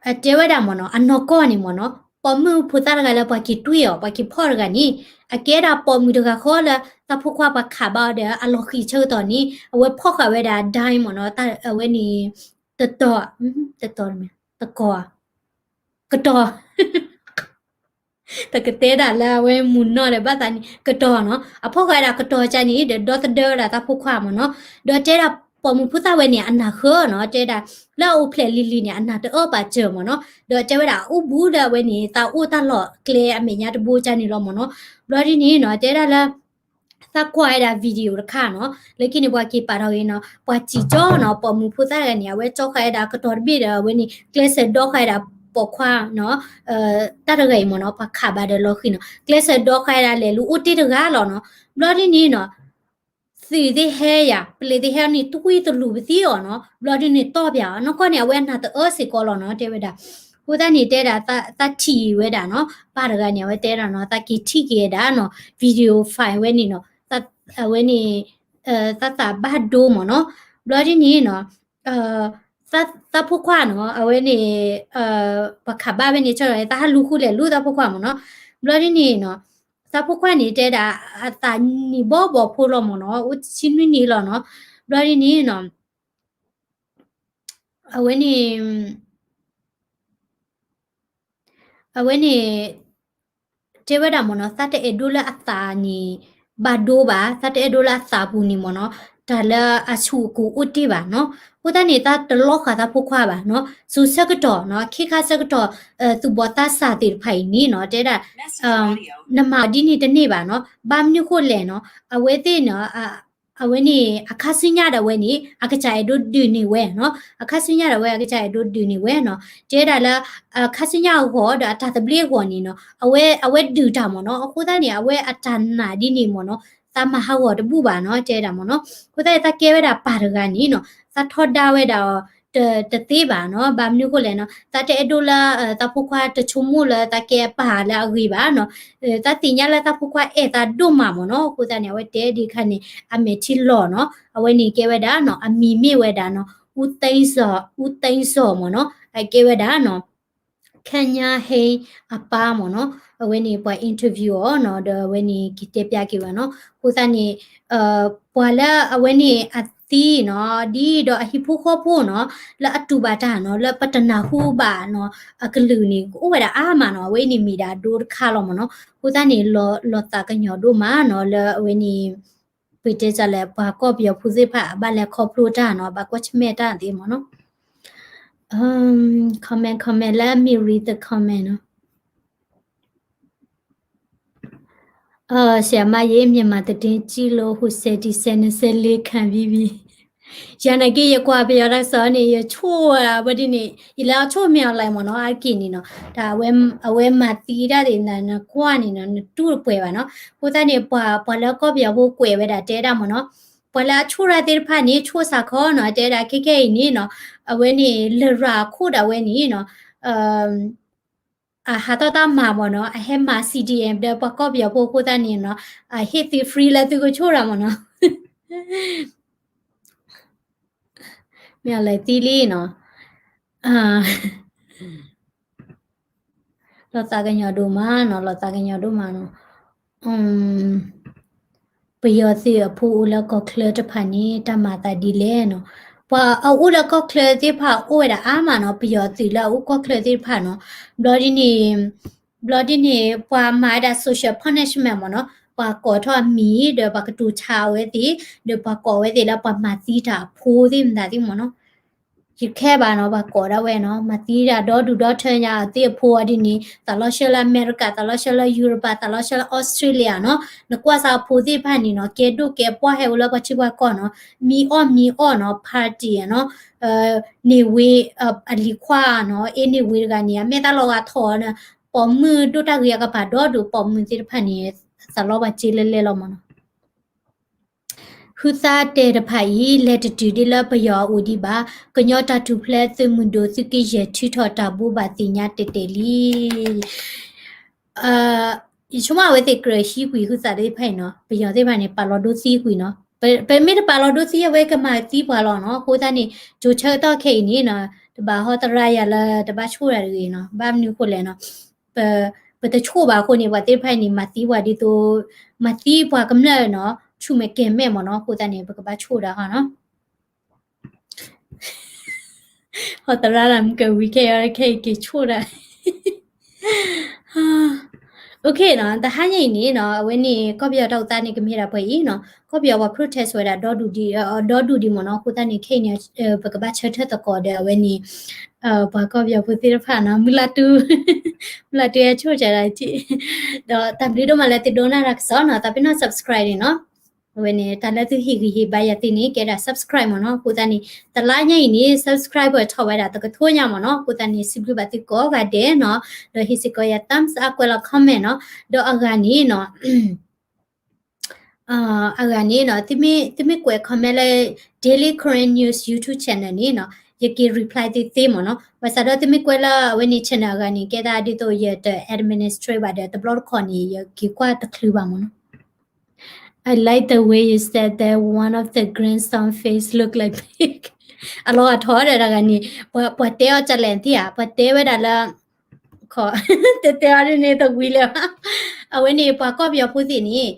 အတဲဝဲဒၣ်မ့ၢ်နီၤ, အနီၢ်ကီၢ်န့ၣ်မ့ၢ်နီၤ, ပိာ်မုၣ်ဖိသၣ်တဂၤလၢပှၤက့ၤတွံၢ်အီၤ, ပှၤက့ၤဖီၣ်တဂၤန့ၣ်, အကဲဒၣ်ပိာ်မုၣ်တဂၤဃီလၢ သးဖိခွါပှၤခးဘၣ်အီၤဒီးအလီၢ်ဃံၢ်ဆၢကတီၢ်န့ၣ် အဝဲဖီၣ်ဃာ်ဝဲဒၣ် dime မ့ၢ်နီၤ, အဝဲန့ၣ် တတီၤ, တတီၤ, တကီၤ, ကတီၤ တကတဲဒၣ်လၢအဝဲမုၢ်နီၢ်ဒီးဘၣ်သးန့ၣ် ကတီၤနီၤ, အဖီၣ်ဃာ်ဝဲဒၣ်ကတီၤကါန့ၣ် ဒီးဒီသဒၢဝဲဒၣ်သးဖိခွါမ့ၢ်နီၤ, ဒီးတဲဒၣ်ပိာ်မုၣ်ဖိသၣ်ဝဲန့ၣ် အနၢ်ဃၢနီၤ, တဲဒၣ်လၢအအိၣ်ဖျဲၣ်လံၤလံၤန့ၣ် အနၢ်တအၢပာ်စၢၤမ့ၢ်နီၤ, ဒီးတဲဝဲဒၣ်အအိၣ်ဘူးလၢအဝဲန့ၣ် သးအိၣ်တၢ်လီၢ်ကျဲအမဲာ်ညါတဘိကါန့ၣ်လီၤမ့ၢ်နီၤ, ဘျီဒ်န့ၣ်နီၤ တဲဒၣ်လၢ သးကွၢ်ဝဲဒၣ် video တခါနီၤ, လၢခံန့ၣ် ပှၤက့ၤပာ်ထီၣ်ဂ့ၤနီၤ, ပှၤစံၣ်ကၠီနီၤ, ပိာ်မုၣ်ဖိသၣ်တဂၤန့ၣ် အဝဲကၠီဃာ်ဝဲဒၣ်ကတီၤတဘ့ၣ်ဒီး အဝဲန့ၣ် ကျဲးစၢးဒီဃာ်ဝဲဒၣ်ပိာ်ခွါနီၤ, တၢ်တဂၤအံၤမ့ၢ်နီၤ, ပှၤခးဘၣ်ဒီးလီၤဃံၤနီၤ, ကျဲးစၢးဒီဃာ်ဝဲဒၣ်လဲၤလူၤအိၣ်တ့ၢ်တဂၤလီၤနီၤ, ဘျီဒ်န့ၣ်နီၤ သုးသ့ၣ်ဟဲယၤ ပလံးသ့ၣ်ဟဲန့ၣ် တွံၢ်တလူၤပသံအီၤနီၤ, ဘျီဒ်န့ၣ်တီၢ်ပၠးအီၤ, နီၢ်ကီၢ်န့ၣ် အဝဲအနၢ်တအၢစ့ၢ်ကီးလီၤနီၤ, တဲဝဲဒၣ်, အဃိသတးန့ၣ် တဲဒၣ် သးထံၣ်ဝဲဒၣ်နီၤ, ပၢ်တဂၤန့ၣ် အဝဲတဲဒၣ်နီၤ, သးက့ၤထံၣ်က့ၤဝဲဒၣ်နီၤ, video file ဝဲန့ၣ်နီၤ, အဝဲန့ၣ် သးသးဘၣ်ဒိမ့ၢ်နီၤ, ဘျီဒ်န့ၣ်နီၤ သးဖိခွါနီၤ, အဝဲန့ၣ် ပှၤခးဘၣ်ဝဲန့ၣ် သးဟးလူၤဃုလဲၤလူၤသးဖိခွါမ့ၢ်နီၤ, ဘျီဒ်န့ၣ်နီၤ သးဖိခွါန့ၣ် တဲဒၣ်အသးနံၣ်ဘီဘီဖိလီၤမ့ၢ်နီၤ, အိၣ်ဆံနွံနံၣ်လီၤနီၤ, ဘျီဒ်န့ၣ်နီၤ အဝဲန့ၣ် အဝဲန့ၣ် တဲဝဲဒၣ်မ့ၢ်နီၤ, သးတအဲၣ်ဒိးလၢအသးန့ၣ် ဘၣ်ဒိဘၣ်, သးတအဲၣ်ဒိးလၢအသးပူၤန့ၣ်မ့ၢ်နီၤ, တၢ်လၢအဆူၣ်အကိၢ်အိၣ်တ့ၢ်ဘၣ်နီၤ. အဃိသတးန့ၣ် သးတလီဃာ်သးဖိခွါဘၣ်နီၤ. စိၤဆၢကတီၢ်နီၤ ခ့ခါဆၢကတီၢ် သူၣ်ဘီၣ်သးစၢ်သ့ၣ်တဖၣ်အံၤန့ၣ်နီၤ တဲဒၣ် နမၤအီၤဒ်န့ၣ်တန့ၢ်ဘၣ်နီၤ. ဘၣ်မနုၤဃိလဲၣ်နီၤ အဝဲသ့ၣ်နီၤ အဝဲန့ၣ် အခါဆူညါဒၣ်ဝဲန့ၣ် အကစၢ်အဲၣ်ဒိးဒုးန့ၢ်ဝဲနီၤ. အခါဆူညါဒၣ်ဝဲ အကစၢ်အဲၣ်ဒိးဒုးန့ၢ်ဝဲနီၤ. တဲဒၣ်လၢ အခါဆူညါအဂီၢ် ဒီးအတၢ်သဘျ့အဂီၢ်န့ၣ်နီၤ အဝဲ အဝဲဒုးတၢ်မ့ၢ်နီၤ. အဃိသတးန့ၣ် အဝဲအတၢ်နာ်ဒ်န့ၣ်မ့ၢ်နီၤ သးမၤဟးဂီၤတဘူၣ်ဘၣ်နီၤ တဲဒၣ်မ့ၢ်နီၤ. အဃိသတးန့ၣ် သးကဲဝဲဒၣ်ပၢ်တဂၤန့ၣ်နီၤ သးထီဒါဝဲဒၣ်အီၤ တသ့ဘၣ်နီၤ. ဘၣ်မနုၤဃိလဲၣ်နီၤ သးတအဲၣ်ဒိးလၢ သးဖိခွါတဆိကမိၣ်လၢသးကဲပၢ်လၢအဂ့ၤဘၣ်နီၤ. သးသ့ၣ်ညါလၢသးဖိခွါအဲၣ်သးဒိၣ်မးမ့ၢ်နီၤ. အဃိသတးန့ၣ် အဝဲတဲဒ်ခါန့ၣ် အမဲာ်ထံလီၤနီၤ. အဝဲန့ၣ်ကဲဝဲဒၣ်နီၤ အမံၤမ့ၢ်ဝဲဒၣ်နီၤ ဦးသိန်းဇော် ဦးသိန်းဇော်မ့ၢ်နီၤ အကဲဝဲဒၣ်နီၤ ခညါဟဲအပၢ်မ့ၢ်နီၤ. အဝဲန့ၣ်ပှၤ interview အီၤနီၤ ဒီးအဝဲန့ၣ်က့ၤတဲပျးက့ၤဝဲနီၤ. အဃိသတးန့ၣ် ပှၤလၢအဝဲန့ၣ်အသံနီၤ ဒ်ဒီးအဟံၣ်ဖိဃီဖိနီၤ လၢအတူၢ်ဘၣ်တၢ်နီၤ လၢပတနၢ်ဟူဘၣ်နီၤ အကလုာ်န့ၣ် ကအိၣ်ဝဲဒၣ်အါမးနီၤ. အဝဲအံၤန့ၣ်မ့ၢ်ဒၣ်အဒိတခါလီၤမ့ၢ်နီၤ. အဃိသတးန့ၣ် လီၤသးကညီၤဒိၣ်မးနီၤ လၢအဝဲန့ၣ် ပတဲစ့ၢ်လဲၣ် ပှၤကီၢ်ပယီၤဖိသ့ၣ်တဖၣ် အဘၣ်လဲၤခီဖျိတၢ်နီၤ ဘၣ်ကွၢ်ဆၢၣ်မဲာ်တၢ်သ့မ့ၢ်နီၤ. comment comment လၢမ့ၢ် read the comment နီၤ. ဆရာမရေ မြန်မာသတင်းကြည့်လို့ ဟိုဆယ် ဒီဆယ် နှစ်ဆယ်လေး ခံပြီးပြီ. ယၤနာ်က့ ယကွၢ်ပယီၤတၢ်ကစီၣ်န့ၣ် ယဆိၣ်ဝဲဒၣ် ဝဲဒ်န့ၣ် ယလဲၤအဆိၣ်မ့ၢ်အီၤလဲၣ်မ့ၢ်နီၤ အါတက့ၢ်န့ၣ်နီၤ တၢ်အဝဲမၤသံတၢ်ဒ်န့ၣ် နကွၢ်န့ၣ်နီၤ နတူၢ်တပှဲၤဘၣ်နီၤ. အဃိသတးန့ၣ် ပှၤ ပှၤလၢကီၢ်ပယီၤဖိကွဲးဝဲဒၣ်တဲဒၣ်မ့ၢ်နီၤ ပှၤလၢအဆိၣ်တၢ်သ့ၣ်တဖၣ်န့ၣ် ဆိၣ်စ့ၢ်ကီးနီၤ တဲဒၣ်ခဲခဲအံၤန့ၣ်နီၤ အဝဲန့ၣ် လရာ်ခိၣ်ဒၣ်ဝဲန့ၣ်နီၤ အဟးထီၣ်တၢ်မၤမ့ၢ်နီၤ အဟဲမၤ C D M ဒီးပှၤကီၢ်ပယီၤဖိအဃိသတးန့ၣ်နီၤ အဟ့ၣ်သု free လၢသုကဆိၣ်တၢ်မ့ၢ်နီၤ. မ့ၢ်အလဲၤသံလံနီၤ လီၤသးကညီၤဒိၣ်မးနီၤ လီၤသးကညီၤဒိၣ်မးနီၤ. ပယီၤသုးအဖိအိၣ်လၢကီၢ်ချၢတဖၣ်န့ၣ် တၢ်မၤသးဒ်လဲၣ်နီၤ. ပှၤအအိၣ်လၢကီၢ်ချၢသ့ၣ်တဖၣ်အိၣ်ဝဲဒၣ်အါမးနီၤ ပယီၤသုးလၢအအိၣ်ကီၢ်ချၢသ့ၣ်တဖၣ်နီၤ. ဘျီဒ်န့ၣ် ဘျီဒ်န့ၣ် ပှၤမၤဝဲဒၣ် social punishment မ့ၢ်နီၤ, ပှၤကိးထီၣ်အမံၤ ဒီးပှၤကတိၤဆါအဝဲသ့ၣ် ဒီးပှၤကိးဝဲသ့ၣ်လၢပှၤမၤသံတၢ်အဖိသ့ၣ်မတၤသ့ၣ်မ့ၢ်နီၤ. ယခဲဘၣ်နီၤ ပှၤကိးဒၣ်ဝဲနီၤ, မၤသံတၢ်ဒီဒူၣ်ဒီထၢညါအသ့ၣ်အဖိအီၤဒ်န့ၣ် သးလီၤဆှၢလၢအမဲရကၤ သးလီၤဆှၢလၢယူရပၤ သးလီၤဆှၢလၢအီစထြ့လယါနီၤ, နကွၢ်စးအဖိသ့ၣ်တဖၣ်န့ၣ်နီၤ ကဲဒိၣ်ကဲပှၢ်ဟဲအိၣ်လၢပှၤထံပှၤကီၢ်နီၤ, မံအီၣ်မံအီၣ်နီၤ party နီၤ, န့ၢ်ဝ့ၤ အလံၤခွါနီၤ, အ့န့ၢ်ဝ့ၤတဂၤန့ၣ် အမဲာ်သးလီၤဂာ်ထီၣ်နီၤ, ပိာ်မုၣ်ဒိၣ်တၢ်ဂ့ၤအကပၤဒီဒူၣ် ပိာ်မုၣ်သ့ၣ်တဖၣ်န့ၣ် သးလီၤပှၤစ့လဲလဲလီၤမ့ၢ်နီၤ. ဟုသးတဲတဖၣ်အံၤ လဲၤတတုၤဒ်လၢပယီၤအအိၣ်ဒံးဘၣ်, ကညီတၢ်ထူၣ်ဖျဲးသုးမုၢ်ဒိၣ်သုးကယဲၢ်ထုးထီၣ်တၢ်ဘိးဘၣ်သ့ၣ်ညါတဲာ်တဲာ်လံ. ယဆိကမိၣ်အဝဲသ့ၣ်ကြၢးဟံးကွံာ်ဟုသးသ့ၣ်တဖၣ်အံၤနီၤ, ပယီၤသ့ၣ်တဖၣ်န့ၣ် ပာ်လီၤဒိသံကွံာ်နီၤ, ပမ့ၢ်တပာ်လီၤဒိသံ အဝဲကမၤသံပှၤလီၤနီၤ, အဃိသတးန့ၣ် ကၠိဆၢကတီၢ်ခဲအံၤန့ၣ်နီၤ, တဘၣ်ဟီတရါယၤလၢတဘၣ်ဆိၣ်တၢ်တဂ့ၤနီၤ, ဘၣ်မနုၤအဃိလဲၣ်နီၤ, ပ ပတဆိၣ်ဘၣ်အဃိန့ၣ် ပှၤသ့ၣ်တဖၣ်အံၤန့ၣ် မၤသံပှၤဒ်သိး မၤသံပှၤကမျၢၢ်နီၤ, ဆူၣ်မဲာ်ကဲၤမဲာ်မ့ၢ်နီၤ, အဃိသတးန့ၣ် ပကဘၣ်ဆိၣ်ဒၣ်ဃီနီၤ. ဟီတရါလၢမုၢ်ကဝံၤခဲအံၤ ခဲအံၤက့ၤဆိၣ်ဒၣ် OK နီၤ, တဟါညါအံၤန့ၣ်နီၤ, အဝဲန့ၣ် ကီၢ်ပယီၤတၢ်အိၣ်သးန့ၣ် ကမ့ၢ်ဒၣ်ပှဲၤအံၤနီၤ, ကီၢ်ပယီၤပှၤ protest ဝဲဒၣ် ဒီဒူၣ်ဒံးမ့ၢ်နီၤ, အဃိသတးန့ၣ် ခဲအံၤန့ၣ် ပကဘၣ်ဆၢထၢၣ်သကိးဒီး အဝဲန့ၣ် ပှၤကီၢ်ပယီၤဖိသ့ၣ်တဖၣ်နီၤ, မုၢ်လၢ်တူ မုၢ်လၢ်တူဟဲဆိၣ်ကဒီး, ဒီးတၢ်ဘျုးဒိၣ်မးလၢသုဒိကနၣ်တၢ်ကစီၣ်နီၤ, သးပ့ၤနီၣ် subscribe န့ၣ်နီၤ, အဝဲန့ၣ် တၢ်လၢသုဟ့ၣ်ဂံၢ်ဟ့ၣ်ဘါယၤသ့န့ၣ် ကဲဒၣ် subscribe မ့ၢ်နီၤ, အဃိသတးန့ၣ် တလါညါအံၤန့ၣ် subscriber ထီၣ်ဝဲဒၣ်တကထိညါမ့ၢ်နီၤ, အဃိသတးန့ၣ် စံးဘျုးဘၣ်သုကိးဂၤဒဲးနီၤ, ဒီးဟ့ၣ်စ့ၢ်ကီးယၤ thumbs up ကွဲးလီၤ comment နီၤ, ဒီးအဂၤန့ၣ်နီၤ အဂၤန့ၣ်နီၤ, သုမ့ၢ်ကွဲး comment လၢ Daily Karen News YouTube channel န့ၣ်နီၤ, ယက့ၤ reply သုသ့မ့ၢ်နီၤ, ဘၣ်ဆၣ်ဒီးသုမ့ၢ်ကွဲးလၢအဝဲန့ၣ် channel အဂၤန့ၣ် ကဲဒၣ်ဒ်သိးယတ administrate ဘၣ်ဒီး တဘျီတခီၣ်န့ၣ် ယက့ၤကွၢ်တချုးဘၣ်မ့ၢ်နီၤ. I like the way you said that one of the grandson face look like pig. အလီၤဂာ်ထီၣ်ဒီးတဂၤန့ၣ်, ပှၤတဲအီၤကလဲၣ်သ့ဧါ, ပှၤတဲဝဲဒၣ်လၢ တဲတဲအီၤဒ်န့ၣ်တဝံၤလၢၤဘၣ်, အဝဲန့ၣ် ပှၤကီၢ်ပယီၤဖိသ့ၣ်န့ၣ်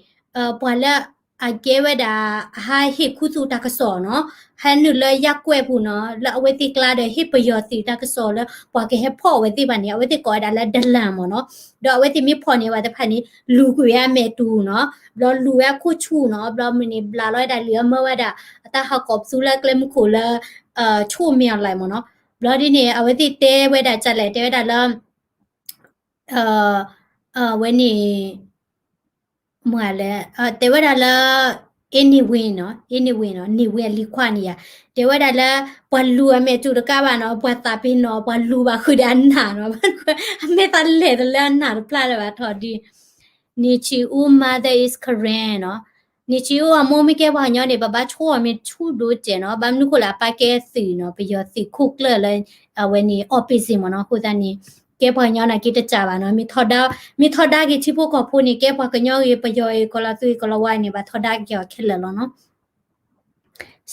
ပှၤလၢ အကဲဝဲဒၣ် ဟးဟ့ၣ်ခူသူၣ်တၢ်ကစီၣ်နီၤ, ဟဲနုာ်လၢယၢ်ကွဲးပူၤနီၤ, လၢအဝဲသ့ၣ်ကျါဒီး ဟ့ၣ်ပယီၤသုးတၢ်ကစီၣ်လၢ ပှၤကဟဲဖီၣ်အဝဲသ့ၣ်ဘၣ်န့ၣ် အဝဲသ့ၣ်ကိးဝဲဒၣ်လၢ ဒလၣ်မ့ၢ်နီၤ, ဒီးအဝဲသ့ၣ်မ့ၢ်ဖီၣ်န့ၢ်ဝဲတဖၣ်န့ၣ် လူၤကွံာ်ဝဲအမဲာ်တူၤနီၤ, ဘျီလူၤဝဲအခိၣ်ဆူၣ်နီၤ, ဘျီမ့ၢ်န့ၣ် ဘျးလီၤဝဲဒၣ်လံာ်အမၢဝဲဒၣ် အတၢ်ဟးကိးပသူလၢကျဲမုၢ်ခိၣ်လၢ ဆိၣ်မ့ၢ်အီၤလၢမ့ၢ်နီၤ, ဘျီဒ်န့ၣ် အဝဲသ့ၣ်တဲဝဲဒၣ်ကလဲၣ် တဲဝဲဒၣ်လၢ ဝဲန့ၣ် မ့ၢ်လဲၣ် တဲဝဲဒၣ်လၢ anyway နီၤ, anyway နီၤ, န့ၢ်ဝ့ၢ်အလံၤခွါန့ၣ်ယါ, တဲဝဲဒၣ်လၢ ပှၤလူၤအမဲာ်တူၤတကးဘၣ်နီၤ, ပှၤသးပ့ၤနီၣ် ပှၤလူၤဘၣ်ဃုာ်ဒီးအနၢ်နီၤ, အမဲာ်သးလဲၢ်တလၢအနၢ်တဖျါလၢၤဘၣ်ထီၣ်ဒ် န့ၢ်ဆံးအူ mother is Karen နီၤ, န့ၢ်ဆံးအူအမိၢ်မ့ၢ်ကဲပှၤကညီန့ၣ် ပဘၣ်ဆိၣ်အီၤမ့ၢ်ဆူၣ်ဒိၣ်စဲးနီၤ, ဘၣ်မနုၤဃိလၢအပၢ်ကဲသုးနီၤ, ပယီၤသုးခိၣ်ကျၢၢ်လၢ အဝဲန့ၣ် opposite မ့ၢ်နီၤ, အဃိသတးန့ၣ် ကဲပှၤကညီနာ်က့တစးဘၣ်နီၤ, မ့ၢ်ထီဒါ, မ့ၢ်ထီဒါက့ၤထံဖိကီၢ်ဖိန့ၣ် ကဲပှၤကညီဂ့ၤ ပယီၤဂ့ၤ ကီၤလီၤသူဂ့ၤ ကီၤလီၤဝါန့ၣ် ဘၣ်ထီဒါက့ၤအီၤခဲလၢာ်လီၤနီၤ.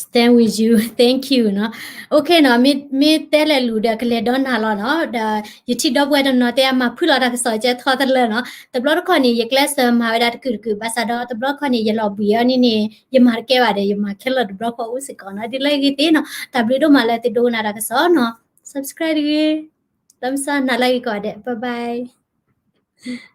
Stand with you, thank you နီၤ. OK နီၤ, မ့ၢ်တဲလဲၤလူၤဒီးကလဲၤဒီးနၤလီၤနီၤ, ဒီးယထံၣ်ဒီပုၢ်ဝဲၢ်တနီၤတဲ အမၤဖုၣ်လီၤတၢ်ကစီၣ်ကဲထီတလၢနီၤ, တဘျီတခီၣ်န့ၣ် ယကျဲးစၢးမၤဝဲဒၣ်တကုာ်တကုာ် ဘၣ်ဆၣ်ဒီးတဘျီတခီၣ်န့ၣ် ယလီၤဘှံးအီၤန့ၣ်န့ၣ် ယမၤတကဲဘၣ်ဒီး ယမၤခဲလၢာ်တဘျီခီၣ်အိၣ်စ့ၢ်ကီးနီၤ, ဒ်လဲၣ်ဂ့ၤသ့ၣ်နီၤ, တၢ်ဘျုးဒိၣ်မးလၢသုဒိကနၣ်တၢ်ကစီၣ်နီၤ, subscribe တဂ့ၤ, လၢမစၢ်နၤလၢဂ့ၤကိးဂၤဒဲး, bye bye.